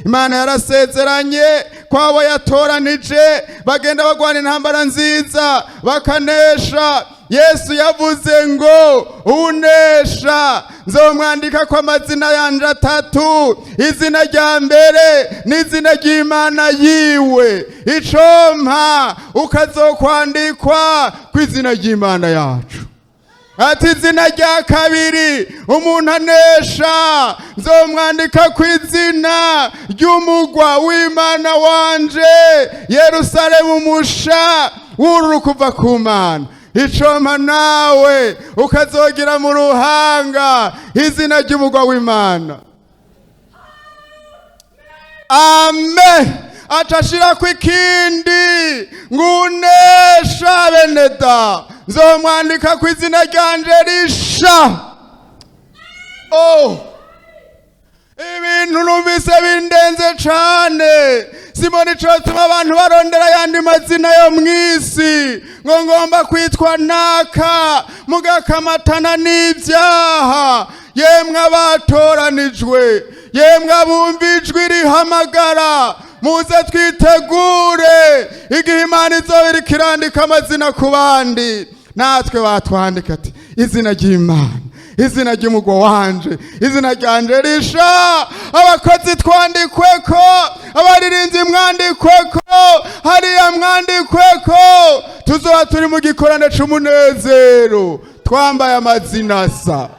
Imana yarasezeranye kwabo yatoranije bagenda bagwana intambara nziza bakanesha. Yesu yavuze ngo unesha nzomwandika ko amazina yanje atatu, izina rya mbere n'izina ry'Imana yiwe. Icompa ukazokwandikwa ku izina ry'Imana yacu. Ati izina rya kabiri umuntu anesha nzomwandika ku izina ry'umugwa w'Imana wanje, Yerusalemu musha wururu kuva ku Mana. Icompa nawe ukazogira mu ruhanga izina ry'umugwa w'Imana. Amen. Aca ashirako ikindi ngunesha beneda nzomwandika ku izina ryanje risha. Oh, ibintu numvise bindenze cane. Simoni icotuma abantu barondera ayandi mazina yo mw'isi ngo ngomba kwitwa naka mugakamatana n'ivyaha. Yemwe abatoranijwe, yemwe abumva ijwi rihamagara, muze twitegure igihe Imana izoba iriko irandika amazina ku bandi, natwe batwandika ati izina ry'Imana, izina ry'umugwa wanje, izina ryanje risha. Abakozi twandikweko, abaririmbyi mwandikweko, hariya mwandikweko. Tuzoba turi mu gikorane c'umunezero twambaye amazina asa,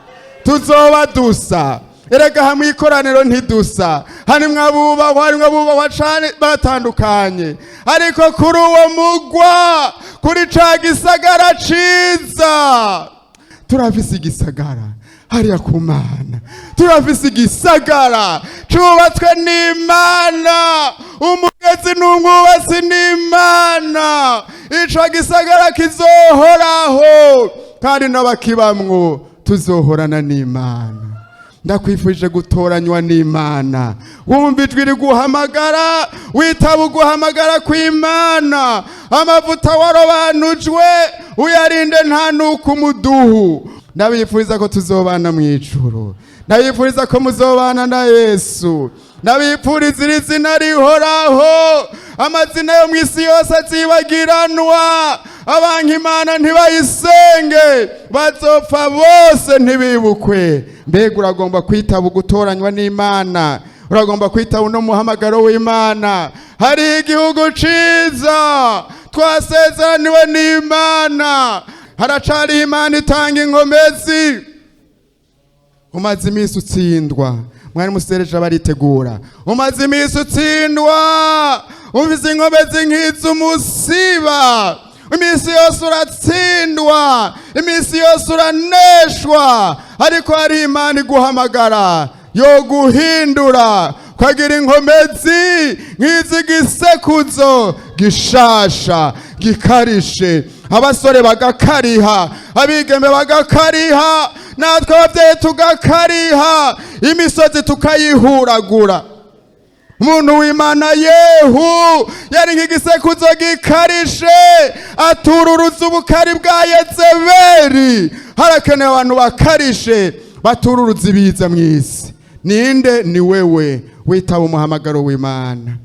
tuzoba dusa. Erega hamwe ikoraniro ntidusa, harimwo abubahwa, harimwo abubahwa cane batandukanye, ariko kuri uwo mugwa, kuri ca gisagara ciza, turafise igisagara hariya ku Mana, turafise igisagara cubatswe n'Imana, umugezi n'umwubatsi n'Imana. Ico gisagara kizohoraho kandi n'abakibamwo tuzohorana n'Imana. Ndakwifurije gutoranywa n'Imana. Wumva ijwi riguhamagara, witaba uguhamagara kw'Imana. Amavuta warobanujwe uyarinde nta nuko umuduhu. Ndabifuriza ko tuzobana mu ijuru, ndabifuriza ko muzobana na Yesu, ndabifuriza iri zina rihoraho. Amazina yo mu isi yose azibagiranwa, abanka Imana ntibayisenge bazopfa bose ntibibukwe. Mbega uragomba kwitaba ugutoranywa n'Imana? Uragomba kwitaba uno muhamagaro w'Imana? Hari igihugu ciza twasezeraniwe n'Imana, haracariho Imana itanga inkomezi. Umaze iminsi utsindwa, mwari musereje baritegura. Umaze iminsi utsindwa, umvise inkomezi nk'iz'umusiba. Iminsi yose uratsindwa, iminsi yose uraneshwa, ariko hari Imana iguhamagara yo guhindura ukagira inkomezi nk'iz'igisekuzo gishasha gikarishe. Abasore bagakariha, abigeme bagakariha, natwe abavyeyi tugakariha, imisozi tukayihuragura. Umuntu w'Imana Yehu yari nk'igisekuzo gikarishe, atururuza ubukari bwa Yezebeli. Harakenewe abantu bakarishe batururuza ibiza mw'isi. Ninde? Ni wewe witaba umuhamagaro w'Imana.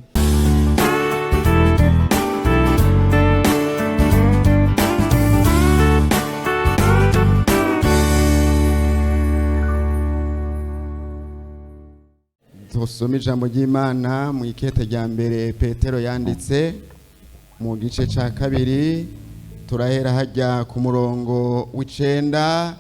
Tusome ijambo ry'Imana mu ikete rya mbere Petero yanditse mu gice ca kabiri, turahera hajya ku murongo w'icenda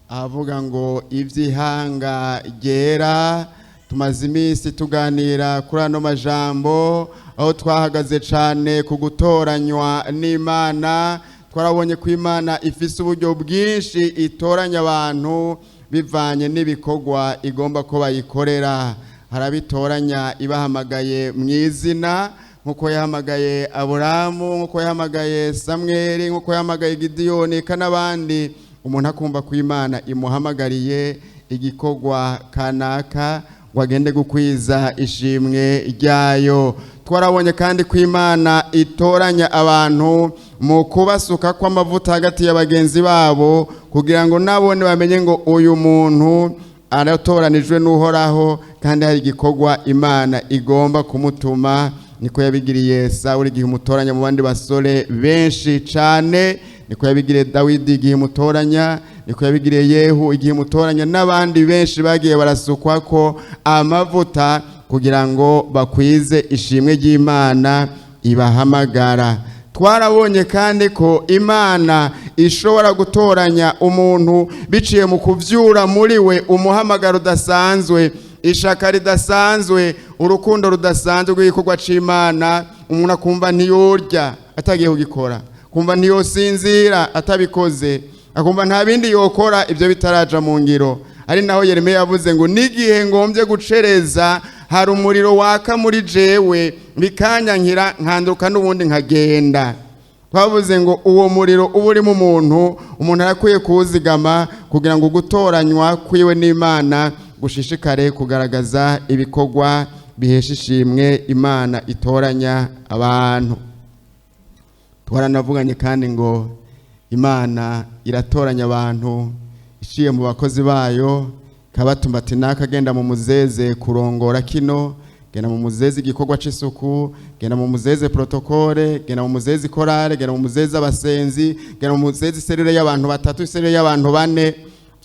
ahavuga ngo ivy'ihanga ryera. Tumaze iminsi tuganira kuri ano majambo, aho twahagaze cane ku gutoranywa n'Imana. Twarabonye ko Imana ifise uburyo bwinshi itoranya abantu bivanye n'ibikorwa igomba ko bayikorera. Harabitoranya ibahamagaye mu izina, nk'uko yahamagaye Aburamu, nk'uko yahamagaye Samweli, nk'uko yahamagaye Gidiyoni eka n'abandi. Umuntu akumva ko Imana imuhamagariye igikorwa kanaka ngo agende gukwiza ishimwe ryayo. Twarabonye kandi ko Imana itoranya abantu mu kubasuka kw'amavuta hagati ya bagenzi babo, kugira ngo nabone bamenye ngo uyu muntu aratoranijwe n'Uhoraho Kandi hari igikorwa Imana igomba kumutuma. Niko yabigiriye Sawuli igihe umutoranya mu bandi basore benshi cyane, niko yabigiriye Dawidi igihe umutoranya, niko yabigiriye Yehu igihe umutoranya, n'abandi benshi bagiye barasukwa ko amavuta kugira ngo bakwize ishimwe ry'Imana ibahamagara. Twarabonye kandi ko Imana ishobora gutoranya umuntu biciye mu kuvyura muri we umuhamagaro udasanzwe, ishaka ridasanzwe, urukundo rudasanzwe rw'igikorwa c'Imana. Umuntu akumva ntiyorya atagiye kugikora, kumva ntiyosinzira atabikoze, akumva nta bindi yokora ibyo bitaraja mu ngiro. Ari naho Yeremiya yavuze ngo n'igihe ngombye gucereza hari umuriro waka muri jewe bikanyankira nkanduka n'ubundi nkagenda. Twavuze ngo uwo muriro uba urimo umuntu, umuntu arakwiye kuwuzigama kugira ngo gutoranywa kwiwe n'Imana gushishikare kugaragaza ibikorwa bihesha ishimwe Imana itoranya abantu. Twaranavuganye kandi ngo Imana iratoranya abantu iciye mu bakozi bayo, ikabatuma ati naka genda mu muzeze kurongora kino, genda mu muzeze igikorwa c'isuku, genda mu muzeze protokole, genda mu muzeze korale, genda mu muzeze abasenzi, genda mu muzeze iserire y'abantu batatu, iserire y'abantu bane.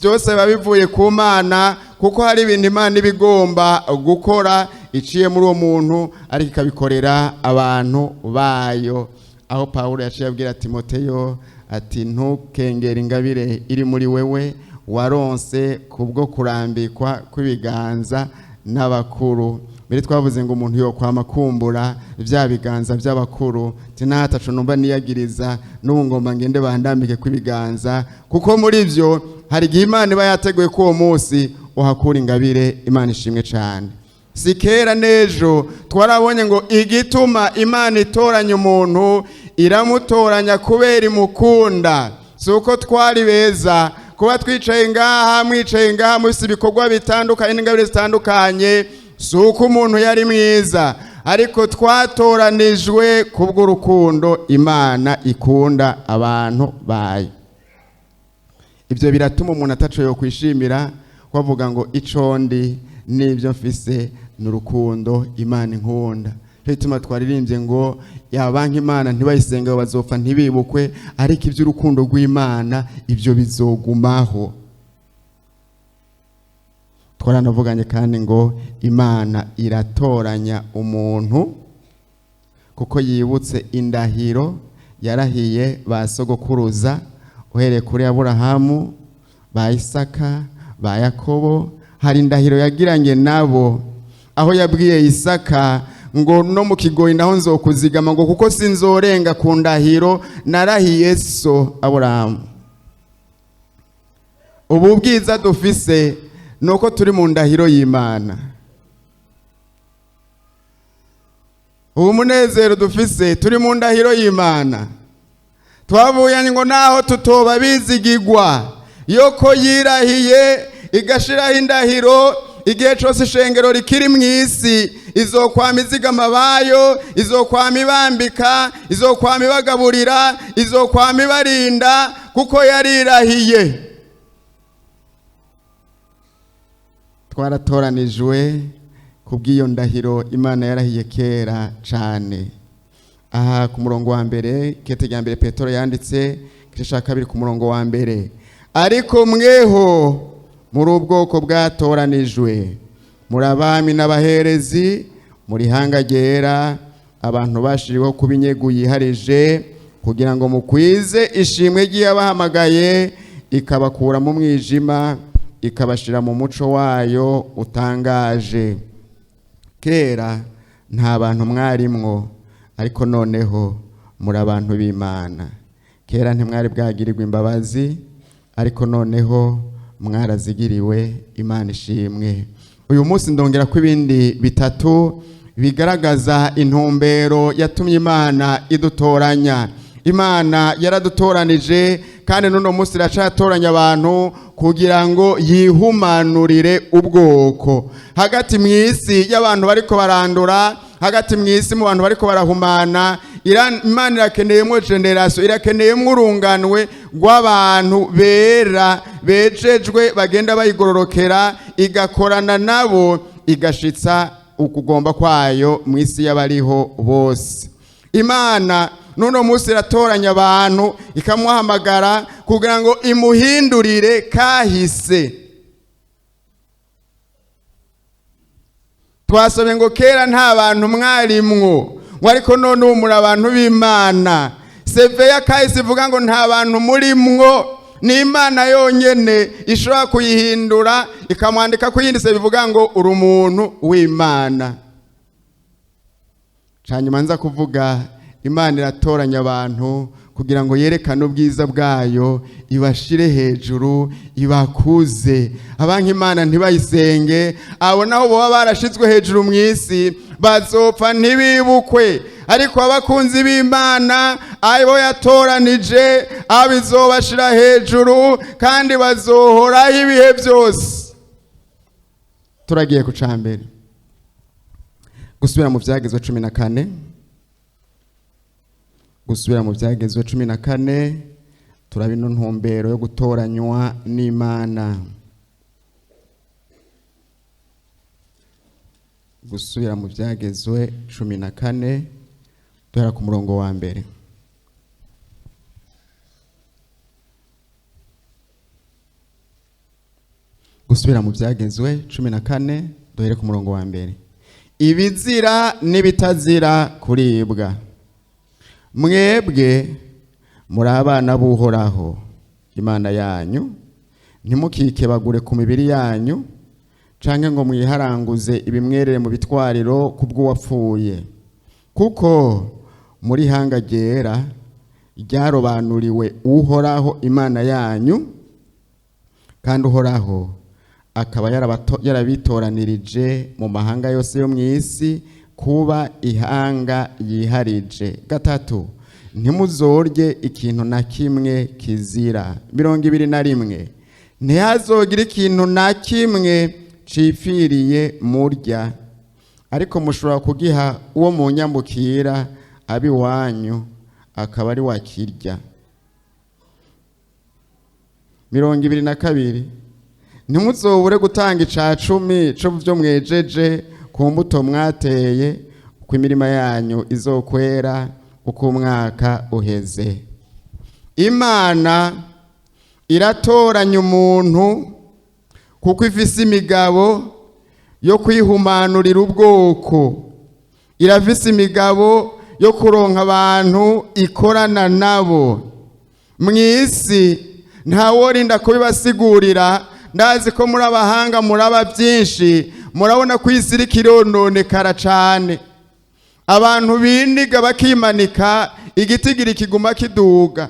Byose biba bivuye ku Mana, kuko hari ibintu Imana iba igomba gukora iciye muri uwo muntu, ariko ikabikorera abantu bayo. Aho Pawulo yaciye abwira Timoteyo ati ntukengere ingabire iri muri wewe waronse kubwo kurambikwa kw'ibiganza n'abakuru. Mbere twavuze ngo umuntu yokwama kumbura bya biganza by'abakuru, tinataco numva niyagiriza n'ubu ngomba ngende bandambike kw'ibiganza, kuko muri byo hari igihe Imana iba yateguye ko uwo munsi uhakura ingabire. Imana ishimwe cyane. Si kera n'ejo twarabonye ngo igituma Imana itoranya umuntu, iramutoranya kubera imukunda. Si uko twari beza kuba twicaye ngaha, mwicaye ngaha mufise ibikorwa bitandukanye n'ingabire zitandukanye, si uko umuntu yari mwiza, ariko twatoranijwe kubw'urukundo Imana ikunda abantu bayo. Ibyo biratuma umuntu ataco yokwishimira, bavuga ngo ico ndi n'ibyo mfise ni urukundo Imana inkunda. Cyo gituma twaririmbye ngo yabanka Imana ntibayisenga bazopfa ntibibukwe, ariko iby'urukundo rw'Imana ibyo bizogumaho. Twaranavuganye kandi ngo Imana iratoranya umuntu kuko yibutse indahiro yarahiye ba sogokuruza, uhereye kuri Aburahamu, ba Isaka, ba Yakobo. Hari indahiro yagiranye nabo, aho yabwiye Isaka ngo no mu kigoyi naho nzokuzigama, ngo kuko sinzorenga ku ndahiro narahiye so Aburahamu. Ubu bwiza dufise nuko turi mu ndahiro y'Imana. Ubu munezero dufise turi mu ndahiro y'Imana. Twavuye ngo naho tutoba bizigigwa, yoko yirahiye igashiraho indahiro, igihe cyose ishengero rikiri mu isi izokwama izigama bayo, izokwama ibambika, izokwama ibagaburira, izokwama ibarinda, kuko yarirahiye. Twaratoranijwe kubw'iyo ndahiro Imana yarahiye kera cyane. Aha ku murongo wa mbere, kete rya mbere Petero yanditse igice cya kabiri ku murongo wa mbere: ariko mweho muri ubwoko bwatoranijwe, muri abami n'abaherezi, muri hanga ryera, abantu bashiriweho kuba inyegu yiharije, kugira ngo mukwize ishimwe ry'iyabahamagaye, ikabakura mu mwijima ikabashira mu muco wayo utangaje. Kera nta bantu mwarimwo, ariko noneho muri abantu b'Imana. Kera ntimwari bwagirirwa imbabazi, ariko noneho mwarazigiriwe. Imana ishimwe. Uyu munsi ndongera ko ibindi bitatu bigaragaza intumbero yatumye Imana idutoranya. Imana yaradutoranije, kandi n'uno munsi iracatoranya abantu kugira ngo yihumanurire ubwoko. Hagati mu isi y'abantu bariko barandura, hagati mu isi mu bantu bariko barahumana, Imana irakeneyemwo generation, irakeneyemwo urunganwe rw'abantu bera bejejwe bagenda bayigororokera, igakorana nabo, Igashitsa ukugomba kwayo mu isi y'abariho bose. Imana n'uno munsi iratoranya abantu, ikamuhamagara kugira ngo imuhindurire kahise. Twasomye ngo kera nta bantu mwarimwo, ngo ariko none ubu muri abantu b'Imana. Seve ya kahise ivuga ngo nta bantu murimwo, ni Imana yonyene ishobora kuyihindura ikamwandika ku yindi seve ivuga ngo uri umuntu w'Imana. Canyuma nza kuvuga, Imana iratoranya abantu kugira ngo yerekane ubwiza bwayo, ibashire hejuru, ibakuze. Abanka Imana ntibayisenge, abo naho boba barashizwe hejuru mu isi bazopfa ntibibukwe, ariko abakunzi b'Imana abo yatoranije abizobashira hejuru kandi bazohoraho ibihe byose. Turagiye ku cambere, gusubira mu Vyagezwe 14, gusubira mu Vyagezwe 14, turaba ino ntumbero yo gutoranywa n'Imana. Gusubira mu Vyagezwe 14, duhera ku murongo wa mbere. Gusubira mu Vyagezwe 14, duhere ku murongo wa mbere. Ibizira n'ibitazira kuribwa. Mwebwe muri abana b'Uhoraho Imana yanyu, ntimukikebagure ku mibiri yanyu canke ngo mwiharanguze ibimwerere mu bitwariro kubw'uwapfuye, kuko muri hanga ryera ryarobanuriwe Uhoraho Imana yanyu, kandi Uhoraho akaba yarabitoranirije mu mahanga yose yo mw'isi kuba ihanga yiharije. 3, ntimuzorye ikintu na kimwe kizira. 21, ntihazogire ikintu na kimwe cipfiriye murya, ariko mushobora kugiha uwo mu nyambukira abiwanyu akaba ari wakirya. 22, ntimuzobure gutanga ica cumi co vyo mwejeje ku mbuto mwateye, uko imirima yanyu izokwera uko umwaka uheze. Imana iratoranya umuntu kuko ifise imigabo yo kwihumanurira ubwoko, irafise imigabo yo kuronka abantu ikorana nabo mw'isi. Ntaworinda kubibasigurira, ndazi ko muri abahanga, muraba byinshi, murabona ko isi iriko irononekara cane. Abantu biniga bakimanika, igitigiri kiguma kiduga.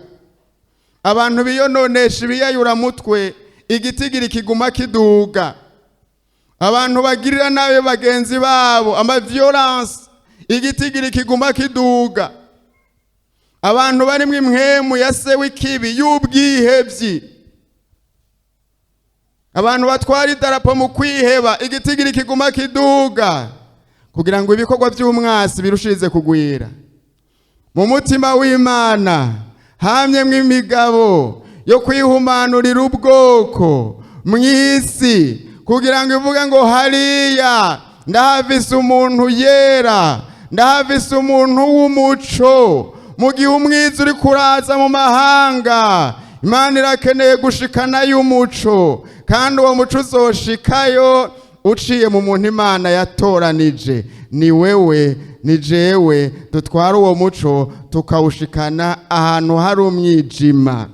Abantu biyononesha ibiyayuramutwe, igitigiri kiguma kiduga. Abantu bagirira nabi bagenzi babo, ama violence, igitigiri kiguma kiduga. Abantu barimwo impwemu ya se w'ikibi y'ubwihevyi, abantu batwara idarapo mu kwiheba, igitigiri kiguma kiduga, kugira ngo ibikorwa by'umwasi birushirize kugwira. Mu mutima w'Imana hamyemwo imigabo yo kwihumanurira ubwoko mw'isi, kugira ngo ivuge ngo hariya ndahavise umuntu yera, ndahavise umuntu w'umuco. Mu gihe umwiza uri kuraza mu mahanga, Imana irakeneye gushikana y'umuco, kandi uwo muco uzoshikayo uciye mu muntu Imana yatoranije. Ni wewe, ni jewe dutwara uwo muco tukawushikana ahantu hari umwijima.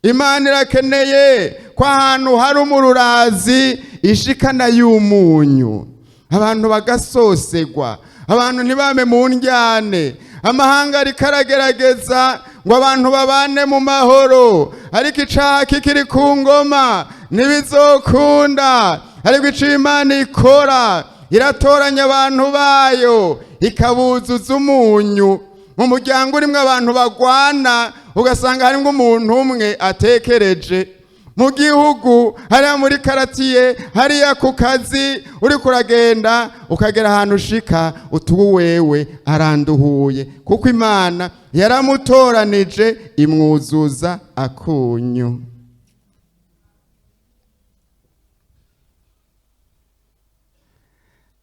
Imana irakeneye ko ahantu hari umururazi ishikana y'umunyu, abantu bagasosegwa, abantu ntibame mu ndyane. Amahanga ariko aragerageza ngo abantu babane mu mahoro, ariko icaha kikiri ku ngoma ntibizokunda. Ariko ico Imana ikora, iratoranya abantu bayo ikabuzuza umunyu. Mu muryango urimwo abantu bagwana, ugasanga harimwo umuntu umwe atekereje. Mu gihugu, hariya muri karatiye, hariya ku kazi, uri kuragenda ukagera ahantu ushika utuwe wewe aranduhuye, kuko Imana yaramutoranije imwuzuza akunyu.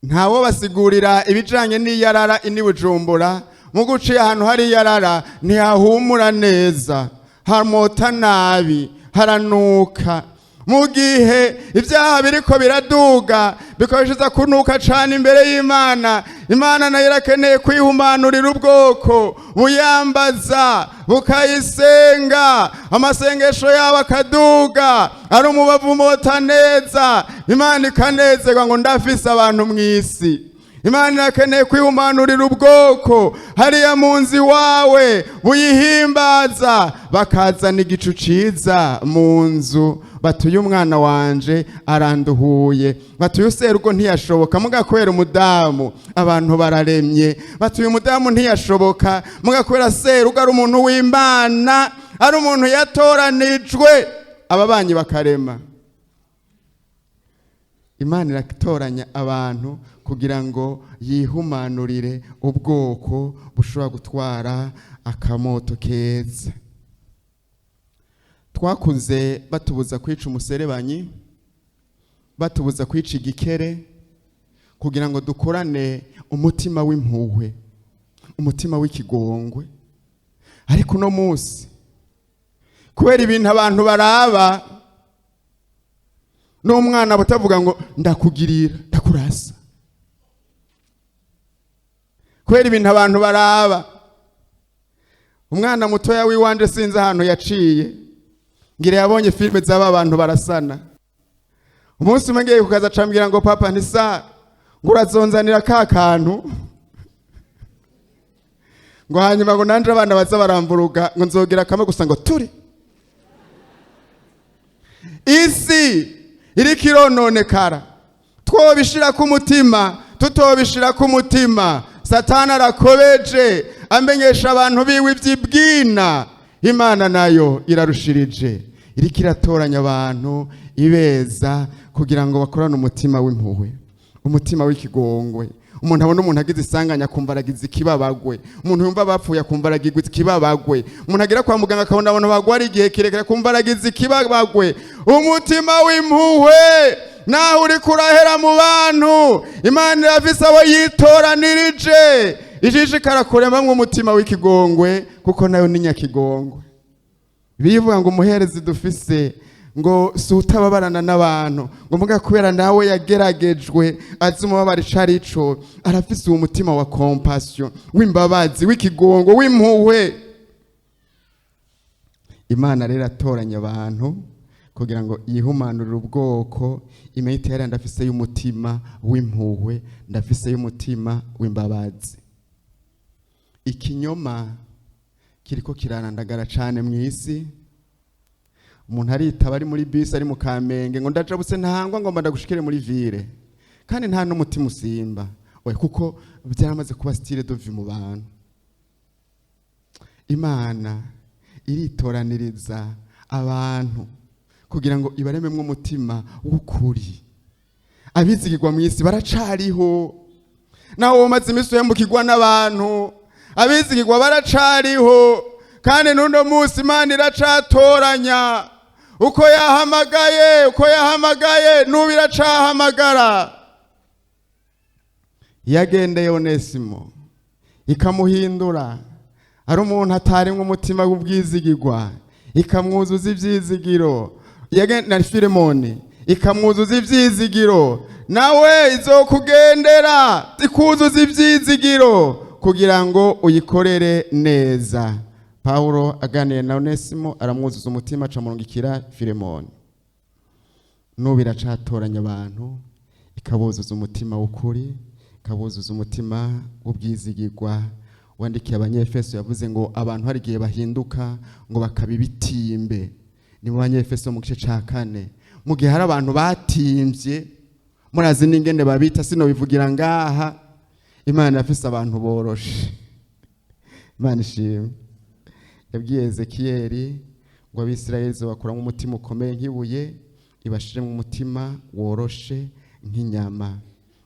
Ntawo basigurira ibijanye n'iyarara ini Bujumbura. Mu guciye ahantu hari iyarara ntihahumura neza, hamota nabi, haranuka. Mu gihe ibyaha biriko biraduga, bikoresha kunuka cane imbere y'Imana. Imana nayo irakeneye kwihumanurira ubwoko buyambaza, bukayisenga, amasengesho yabo akaduga ari umubavu umota neza. Imana ikanezerwa ngo ndafise abantu mw'isi. Imana irakeneye kwihumanurira ubwoko hariya mu nzu iwawe buyihimbaza, bakazana igicu ciza mu nzu, batuye umwana wanje aranduhuye, batuye userugo ntiyashoboka muga kubera umudamu abantu bararemye, batuye umudamu ntiyashoboka muga kubera serugo ari umuntu w'Imana, ari umuntu yatoranijwe, ababanyi bakarema. Imana iratoranya abantu kugira ngo yihumanurire ubwoko bushobora gutwara akamoto keza. Twakuze batubuza kwica umuserebanyi, batubuza kwica igikere, kugira ngo dukorane umutima w'impuhwe, umutima w'ikigongwe. Ariko uno munsi, kubera ibintu abantu baraba, n'umwana butavuga ngo ndakugirira, ndakurasa, kubera ibintu abantu baraba. Umwana mutoya w'iwanje sinzi ahantu yaciye, ngira yabonye filime z'aba bantu barasana. Umunsi umwe ngiye kukaza, acambwira ngo: "Papa, ntisa ngo urazonzanira ka kantu," ngo hanyuma ngo nanje abana baza baramburuga, ngo nzogira kamwe gusa, ngo turi isi iriko irononekara. Twobishira ku mutima, tutobishira ku mutima, Satani arakobeje amenyesha abantu biwe ivy'ibwina. Imana nayo irarushirije, iriko iratoranya abantu ibeza kugira ngo bakorane umutima w'impuhwe, umutima w'ikigongwe. Umuntu abona umuntu agize isanganya akumva aragize ikibabagwe, umuntu yumva bapfuye akumva aragize ikibabagwe, umuntu agera kwa muganga akabona abantu bagwara igihe kirekire akumva aragize ikibabagwe. Umutima w'impuhwe naho uri kurahera mu bantu, Imana irafise abo yitoranirije, ishishikara kuremamwo umutima w'ikigongwe, kuko nayo ni nyakigongwe. Bivuga ngo umuherezi dufise ngo si utababarana n'abantu, ngo muga kubera nawe yageragejwe, azi umubabaro ico ari co, arafise uwo mutima wa compassion, w'imbabazi, w'ikigongo, w'impuhwe. Imana rero atoranya abantu kugira ngo yihumanurire ubwoko, imenye itera ndafise y'umutima w'impuhwe, ndafise y'umutima w'imbabazi. Ikinyoma kiriko kirarandagara cane mw'isi. Umuntu aritaba ari muri bisi, ari mu Kamenge, ngo ndajabutse ntangwa, ngo ndagushikire muri ville, kandi nta n'umutima usimba oya, kuko byaramaze kuba style de vie mu bantu. Imana iritoraniriza abantu kugira ngo ibarememwo umutima w'ukuri. Abizigirwa mu isi baracariho, naho womaze iminsi uhemukirwa n'abantu, abizigirwa baracariho. Kandi n'uno munsi Imana iracatoranya. Uko yahamagaye, uko yahamagaye, n'ubu iracahamagara. Yagendeye Onesimo ikamuhindura, ari umuntu atarimwe umutima w'ubwizigirwa, ikamwuzuza ibyizigiro. Na Filemoni ikamwuzuza ibyizigiro. Nawe izokugendera ikuzuza ibyizigiro kugira ngo uyikorere neza. Paulo aganiye na Onesimo aramwuzuza umutima, acamurungikira Filemoni. N'ubu iracatoranya abantu, ikabuzuza umutima w'ukuri, ikabuzuza umutima w'ubwizigirwa. Wandikiye Abanyefeso yavuze ngo abantu hari igihe bahinduka ngo bakaba ibitimbe. Ni mu Banyefeso mu gice ca 4. Mu gihe hari abantu batimvye, murazi n'ingene babita, sinobivugira ngaha. Imana yafise abantu boroshe. Imana ishimwe. Yabwiye Ezekiyeli ngo Abisirayeli bakuramo umutima ukomeye nk'ibuye, ibashiremo umutima woroshe nk'inyama.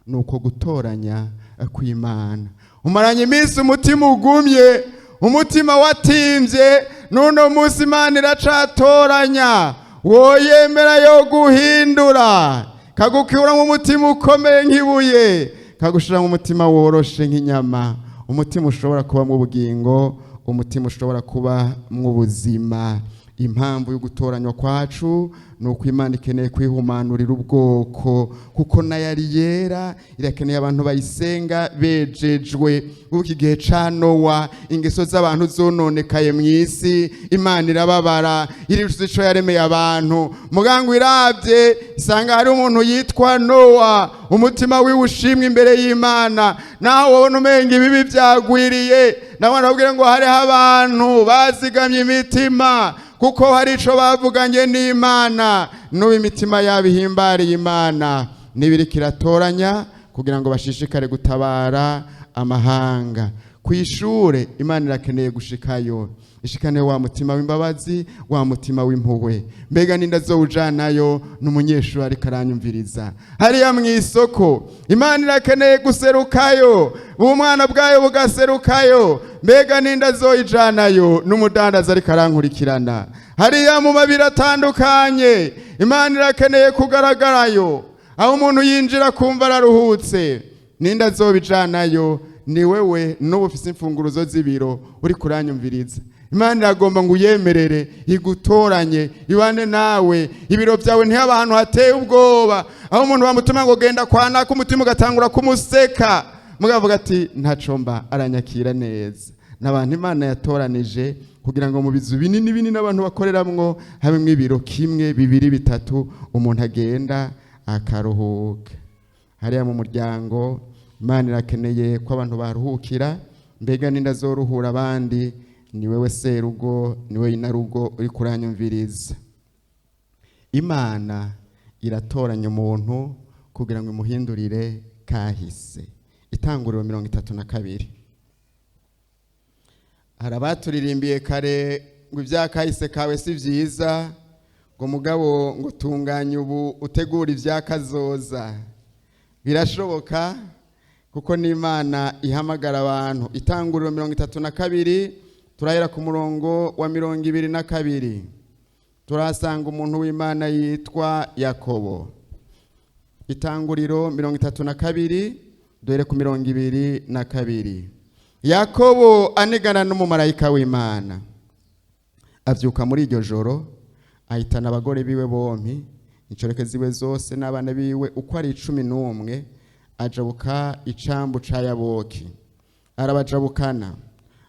Nuko gutoranya kw'Imana. Umaranye iminsi umutima ugumye, umutima watimvye, n'uno munsi Imana iracatoranya. Woyemera yo guhindura, kagukuramo umutima ukomeye nk'ibuye. Kagushiramo umutima woroshe nk'inyama, umutima ushobora kuba mu bugingo, umutima ushobora kuba mu buzima. Impamvu yo gutoranywa kwacu ni uko Imana ikeneye kwihumanurira ubwoko, kuko nayo ari yera, irakeneye abantu bayisenga bejejwe. Ubu iki gihe ca Nowa, ingeso z'abantu zononekaye mu isi, Imana irababara, iricuza ico yaremeye abantu. Mugango irabye isanga hari umuntu yitwa Nowa, umutima wiwe ushimwe imbere y'Imana. Naho wabona umenga ibibi byagwiriye, nawe nababwire ngo hariho abantu bazigamye imitima, kuko hari ico bavuganye n'Imana. N'ubu imitima yabo ihimbariye Imana, n'ibiriko iratoranya kugira ngo bashishikare gutabara amahanga. Ku ishure Imana irakeneye gushikayo, ishikane wa mutima w'imbabazi, wa mutima w'impuhwe. Mbega ninda azowujanayo? N'umunyeshuri ariko aranyumviriza. Hariya mu isoko Imana irakeneye guserukayo, ubumwana bwayo bugaserukayo. Mbega ninda azoyijanayo? N'umudandaza ariko arankurikirana. Hariya mu mabiro atandukanye Imana irakeneye kugaragarayo, aho umuntu yinjira kumva araruhutse. Ninda azobijanayo? Ni wewe n'ubu ufise imfunguruzo z'ibiro uri kuranyumviriza. Imana iragomba ngo uyemerere igutoranye, ibane nawe. Ibiro byawe ntihabe ahantu hateye ubwoba, aho umuntu bamutuma ngo genda kwa naka, umutima ugatangura kumuseka, mugavuga ati ntaco mba, aranyakira neza. N'abantu Imana yatoranije kugira ngo mu bizu binini binini abantu bakoreramwo habemwo ibiro kimwe, bibiri, bitatu, umuntu agenda akaruhuka. Hariya mu muryango Imana irakeneye ko abantu baruhukira. Mbega ninda azoruhura abandi? Ni wewe serugo, ni wewe inarugo uri kuranyumviriza. Imana iratoranya umuntu kugira ngo imuhindurire kahise. Itanguriro 32. Hari abaturirimbiye kare ngo ibya kahise kawe si byiza, ngo mugabo ngo tunganye ubu utegure ibya kazoza. Birashoboka kuko n'Imana ihamagara abantu. Itanguriro 32, turahera ku murongo wa 22. Turahasanga umuntu w'Imana yitwa Yakobo. Itanguriro 32, duhere ku 22. Yakobo anigana n'umumarayika w'Imana. Avyuka muri iryo joro, ahitana abagore biwe bompi, inshoreke ziwe zose n'abana biwe uko ari 11, ajabuka icambu ca Yaboki. Arabajabukana,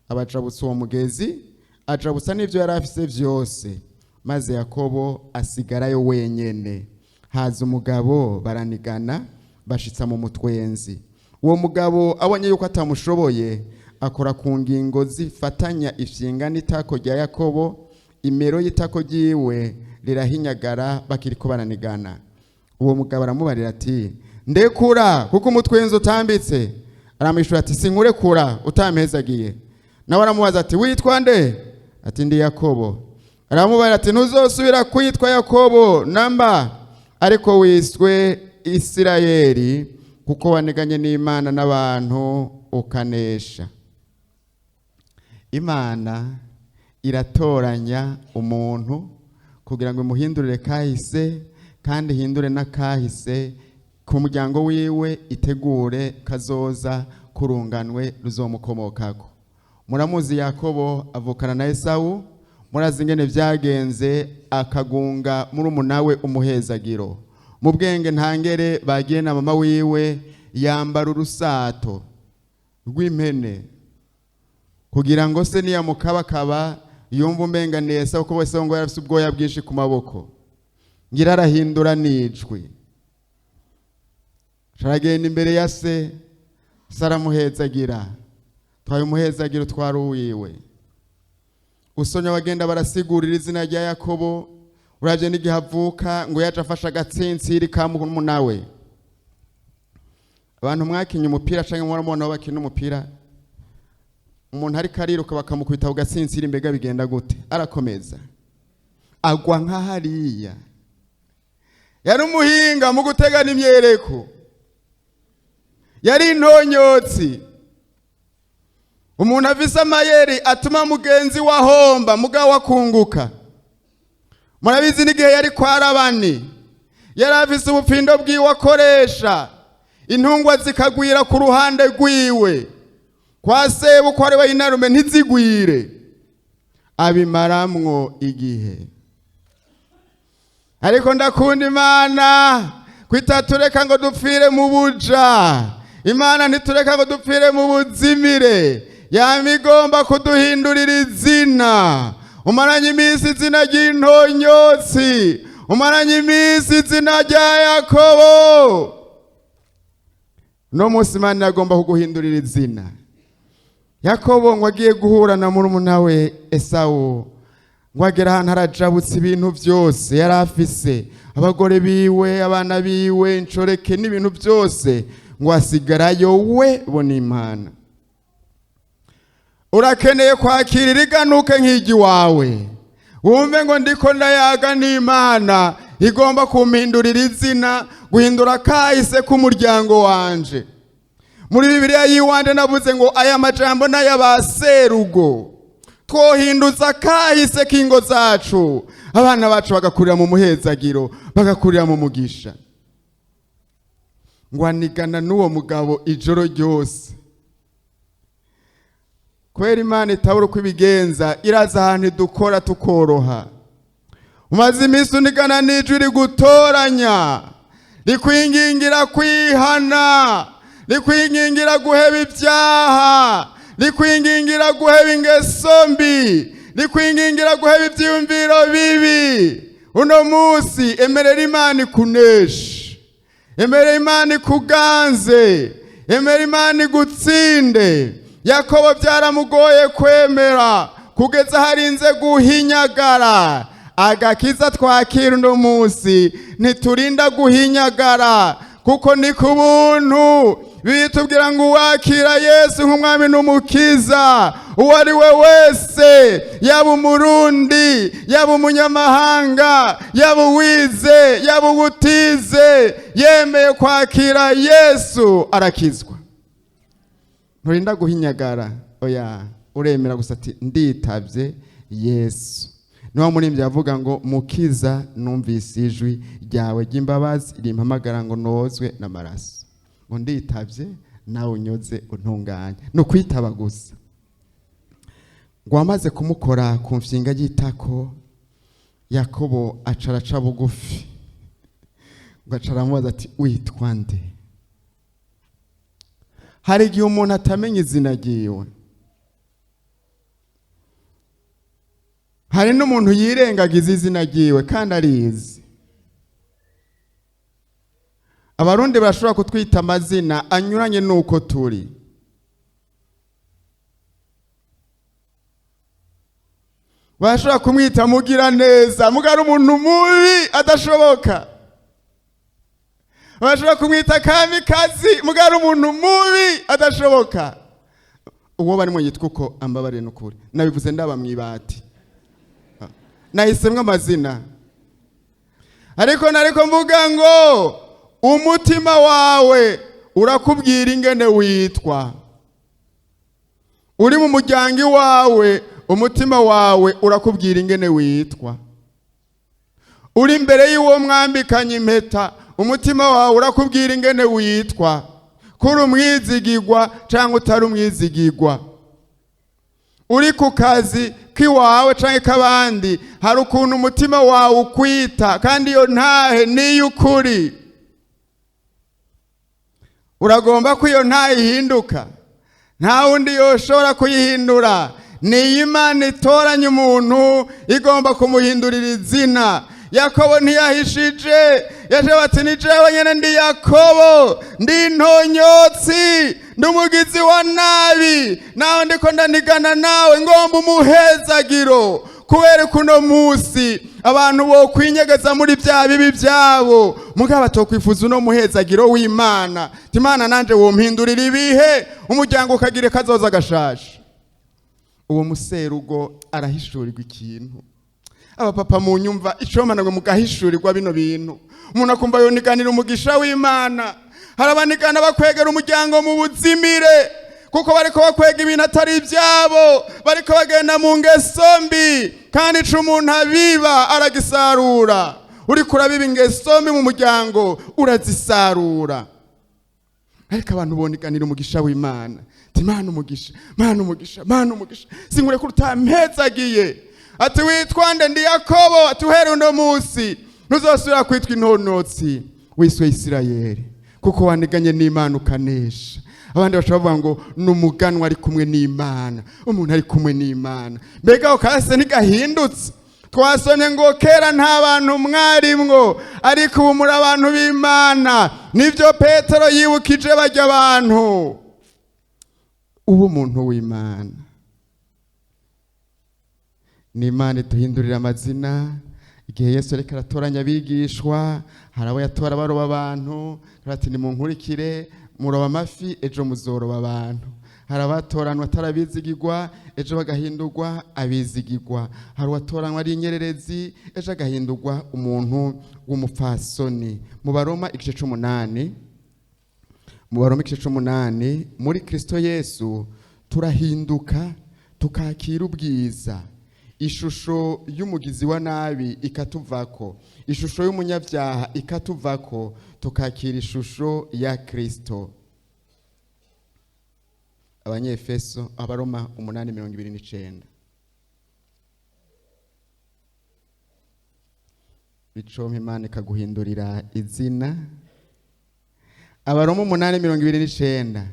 abajabutsa uwo mugezi, ajabutsa n'ivyo yari afise vyose. Maze Yakobo asigarayo wenyene. Haza umugabo baranigana, bashitsa mu mutwenzi. Uwo mugabo abonye yuko atamushoboye, akora ku ngingo zifatanya ifyinga n'itako rya Yakobo, imero y'itako ryiwe rirahinyagara bakiriko baranigana. Uwo mugabo aramubarira ati ndekura, kuko umutwenzi utambitse. Aramwishura ati sinkurekura utampezagiye. Nawe aramubaza ati witwa nde? Ati ndi Yakobo. Aramubarira ati ntuzosubira kwitwa Yakobo namba, ariko wiswe Isirayeli, kuko waniganye n'Imana n'abantu ukanesha. Imana iratoranya umuntu kugira ngo imuhindurire kahise, kandi ihindure n'akahise ku muryango wiwe, itegure kazoza kurunganwe ruzomukomokako. Muramuzi Yakobo avukana na Esawu, murazi ingene vyagenze, akagunga murumuna we umuhezagiro. Mu bwenge ntangere bagiye na mama wiwe, yambara urusato rw'impene kugira ngo se niyamukabakaba yumva umenga ni Esawu, kuko Esawu ngo yarafise ubwoya bwinshi ku maboko. Ngira arahindura n'ijwi, aragenda imbere ya se, se aramuhezagira, twaye umuhezagiro twari uwiwe. Usonye bagenda barasigurira izina rya Yakobo, uravye n'igihe avuka ngo yaje afashe agatsintsiri ka murumuna we. Abantu mwakinye umupira canke murabona aho bakina umupira, umuntu ariko ariruka bakamukubita ku gatsintsiri, mbega bigenda gute? Arakomeza agwa nka hariya. Yari umuhinga mu gutegana imyereko, yari intonyotsi, umuntu afise amayeri atuma mugenzi we ahomba mugabo akunguka. Murabizi n'igihe yari kwa Labani, yari afise ubupfindo bwiwe akoresha. Intungwa zikagwira ku ruhande rwiwe, kwa sebukwe ari we inarume ntizigwire. Abimaramwo igihe. Ariko ndakunda Imana kwitatureka ngo dupfire mu buja. Imana ntitureka ngo dupfire mu buzimire. Yama igomba kuduhindurira izina. Umaranye iminsi izina ry'intonyotsi, umaranye iminsi izina rya Yakobo. No munsi Imana iragomba kuguhindurira izina. Yakobo ngo agiye guhura na murumuna we Esawu, ngo agera ahantu arajabutse ibintu byose yari afise, abagore biwe, abana biwe, inshoreke n'ibintu byose, ngo asigarayo we bo n'Imana. Urakeneye kwakira iriganuke nk'igi wawe, wumve ngo ndiko ndayaga n'Imana igomba kumpindurira izina, guhindura kahise k'umuryango wanje. Muri Bibiliya yiwanje navuze ngo aya majambo n'ay'abaserugo. Twohinduza kahise k'ingo zacu, abana bacu bagakurira mu muhezagiro, bagakurira mu mugisha. Ngo anigana n'uwo mugabo ijoro ryose. Kubera Imana itabura uko ibigenza, iraza ahantu idukora tukoroha. Umaze iminsi unigana n'ijwi rigutoranya, rikwingingira kwihana, rikwingingira guheba ibyaha, rikwingingira guheba ingeso mbi, rikwingingira guheba ibyiyumviro bibi. Uno munsi emerera Imana ikuneshe, emerera Imana ikuganze, emera Imana igutsinde. Yakobo byaramugoye kwemera kugeza harinze guhinyagara. Agakiza twakira uno munsi ntiturinda guhinyagara, kuko ni ku buntu. Bitubwira ngo uwakira Yesu nk'umwami n'umukiza, uwo ari we wese, yaba umurundi, yaba umunyamahanga, yaba uwize, yaba uwutize, yemeye kwakira Yesu arakizwa. Nturinda guhinyagara, oya, uremera gusa ati nditavye Yesu. Niwa murimbyi avuga ngo mukiza numvise ijwi ryawe ry'imbabazi rimpamagara ngo nozwe n'amaraso, ngo nditavye nawe unyoze untunganye. Ni ukwitaba gusa. Ngo wamaze kumukora ku mfinga y'itako, Yakobo aca araca bugufi, ngo aca aramubaza ati witwa nde? Hari igihe umuntu atamenya izina ryiwe. Hari n'umuntu yirengagiza izina ryiwe kandi arizi. Abarundi bashobora kutwita amazina anyuranye n'uko turi. Bashobora kumwita Mugiraneza, mugari umuntu mubi adashoboka. Bashobora kumwita Kamikazi, mugari umuntu mubi adashoboka. Uwo barimo yitwa uko ambabariye n'ukuri. Nabivuze ndaba mwibati. Nahisemwe amazina. Ariko nariko mvuga ngo umutima wawe urakubwira ingene witwa. Uri mu muryango iwawe, umutima wawe urakubwira ingene witwa. Uri imbere y'uwo mwambikanye impeta, umutima wawe urakubwira ingene witwa. Kuri umwizigirwa cyangwa utari umwizigirwa. Uri ku kazi k'iwawe canke k'abandi, hari ukuntu umutima wawe ukwita, kandi iyo ntahe niy'ukuri. Uragomba ko iyo ntahe ihinduka, nta wundi yoshobora kuyihindura. Ni Imana itoranya umuntu igomba kumuhindurira izina. Yakobo ntiyahishije, yaje bati ni jewe nyene ndi Yakobo, ndi intonyotsi, ndi umugizi wa nabi, naho ndiko ndanigana nawe ngomba umuhezagiro. Kubera ko uno munsi abantu bo kwinyegeza muri bya bibi byabo, mugabo batokwifuza uno muhezagiro w'Imana. Imana nanje wompindurira ibihe, umuryango ukagira kazoza gashasha. Uwo muserugo arahishurirwa ikintu. Abapapa mu nyumva icomana ngo mugahishurirwa bino bintu. Umuntu akumva yoniganira umugisha w'Imana. Hari abanigana bakwegera umuryango mu buzimire, kuko bariko bakwega ibintu atari ibyabo, bariko bagenda mu ngeso mbi, kandi ico umuntu abiba aragisarura. Uriko urabiba ingeso mbi mu muryango urazisarura. Ariko abantu boniganira umugisha w'Imana. Ati Mana umugisha, Mana umugisha, Mana umugisha, sinkure ko utampezagiye. Ati witwa nde? Ndi Yakobo. Ati uhere uno munsi ntuzosubira kwitwa intonotsi, wiswe Isirayeli, kuko waniganye n'Imana ukanesha. Abandi bashobora bavuga ngo ni umuganwa ari kumwe n'Imana, umuntu ari kumwe n'Imana. Mbega ako kahise ntigahindutse? Twasomye ngo kera nta bantu mwarimwo, ariko ubu muri abantu b'Imana. Nibyo Petero yibukije bajya abantu. Ubu umuntu w'Imana ni Imana iduhindurira amazina. Igihe Yesu ariko aratoranya abigishwa, hari abo yatora baroba abantu, ati nimunkurikire, muroba amafi, ejo muzoroba abantu. Hari abatoranwa atarabizigirwa, ejo bagahindurwa abizigirwa. Hari uwatoranwa ari inyererezi, ejo agahindurwa umuntu w'umupfasoni. Mu Baroma igice c'umunani, mu Baroma igice c'umunani, muri Kristo Yesu turahinduka tukakira ubwiza, ishusho y'umugizi wa nabi ikatuvako, ishusho y'umunyabyaha ikatuvako, tukakira ishusho ya Kristo. Abanyefeso, Abaroma 8:29. Bicompa Imana ikaguhindurira izina. Abaroma 8:29.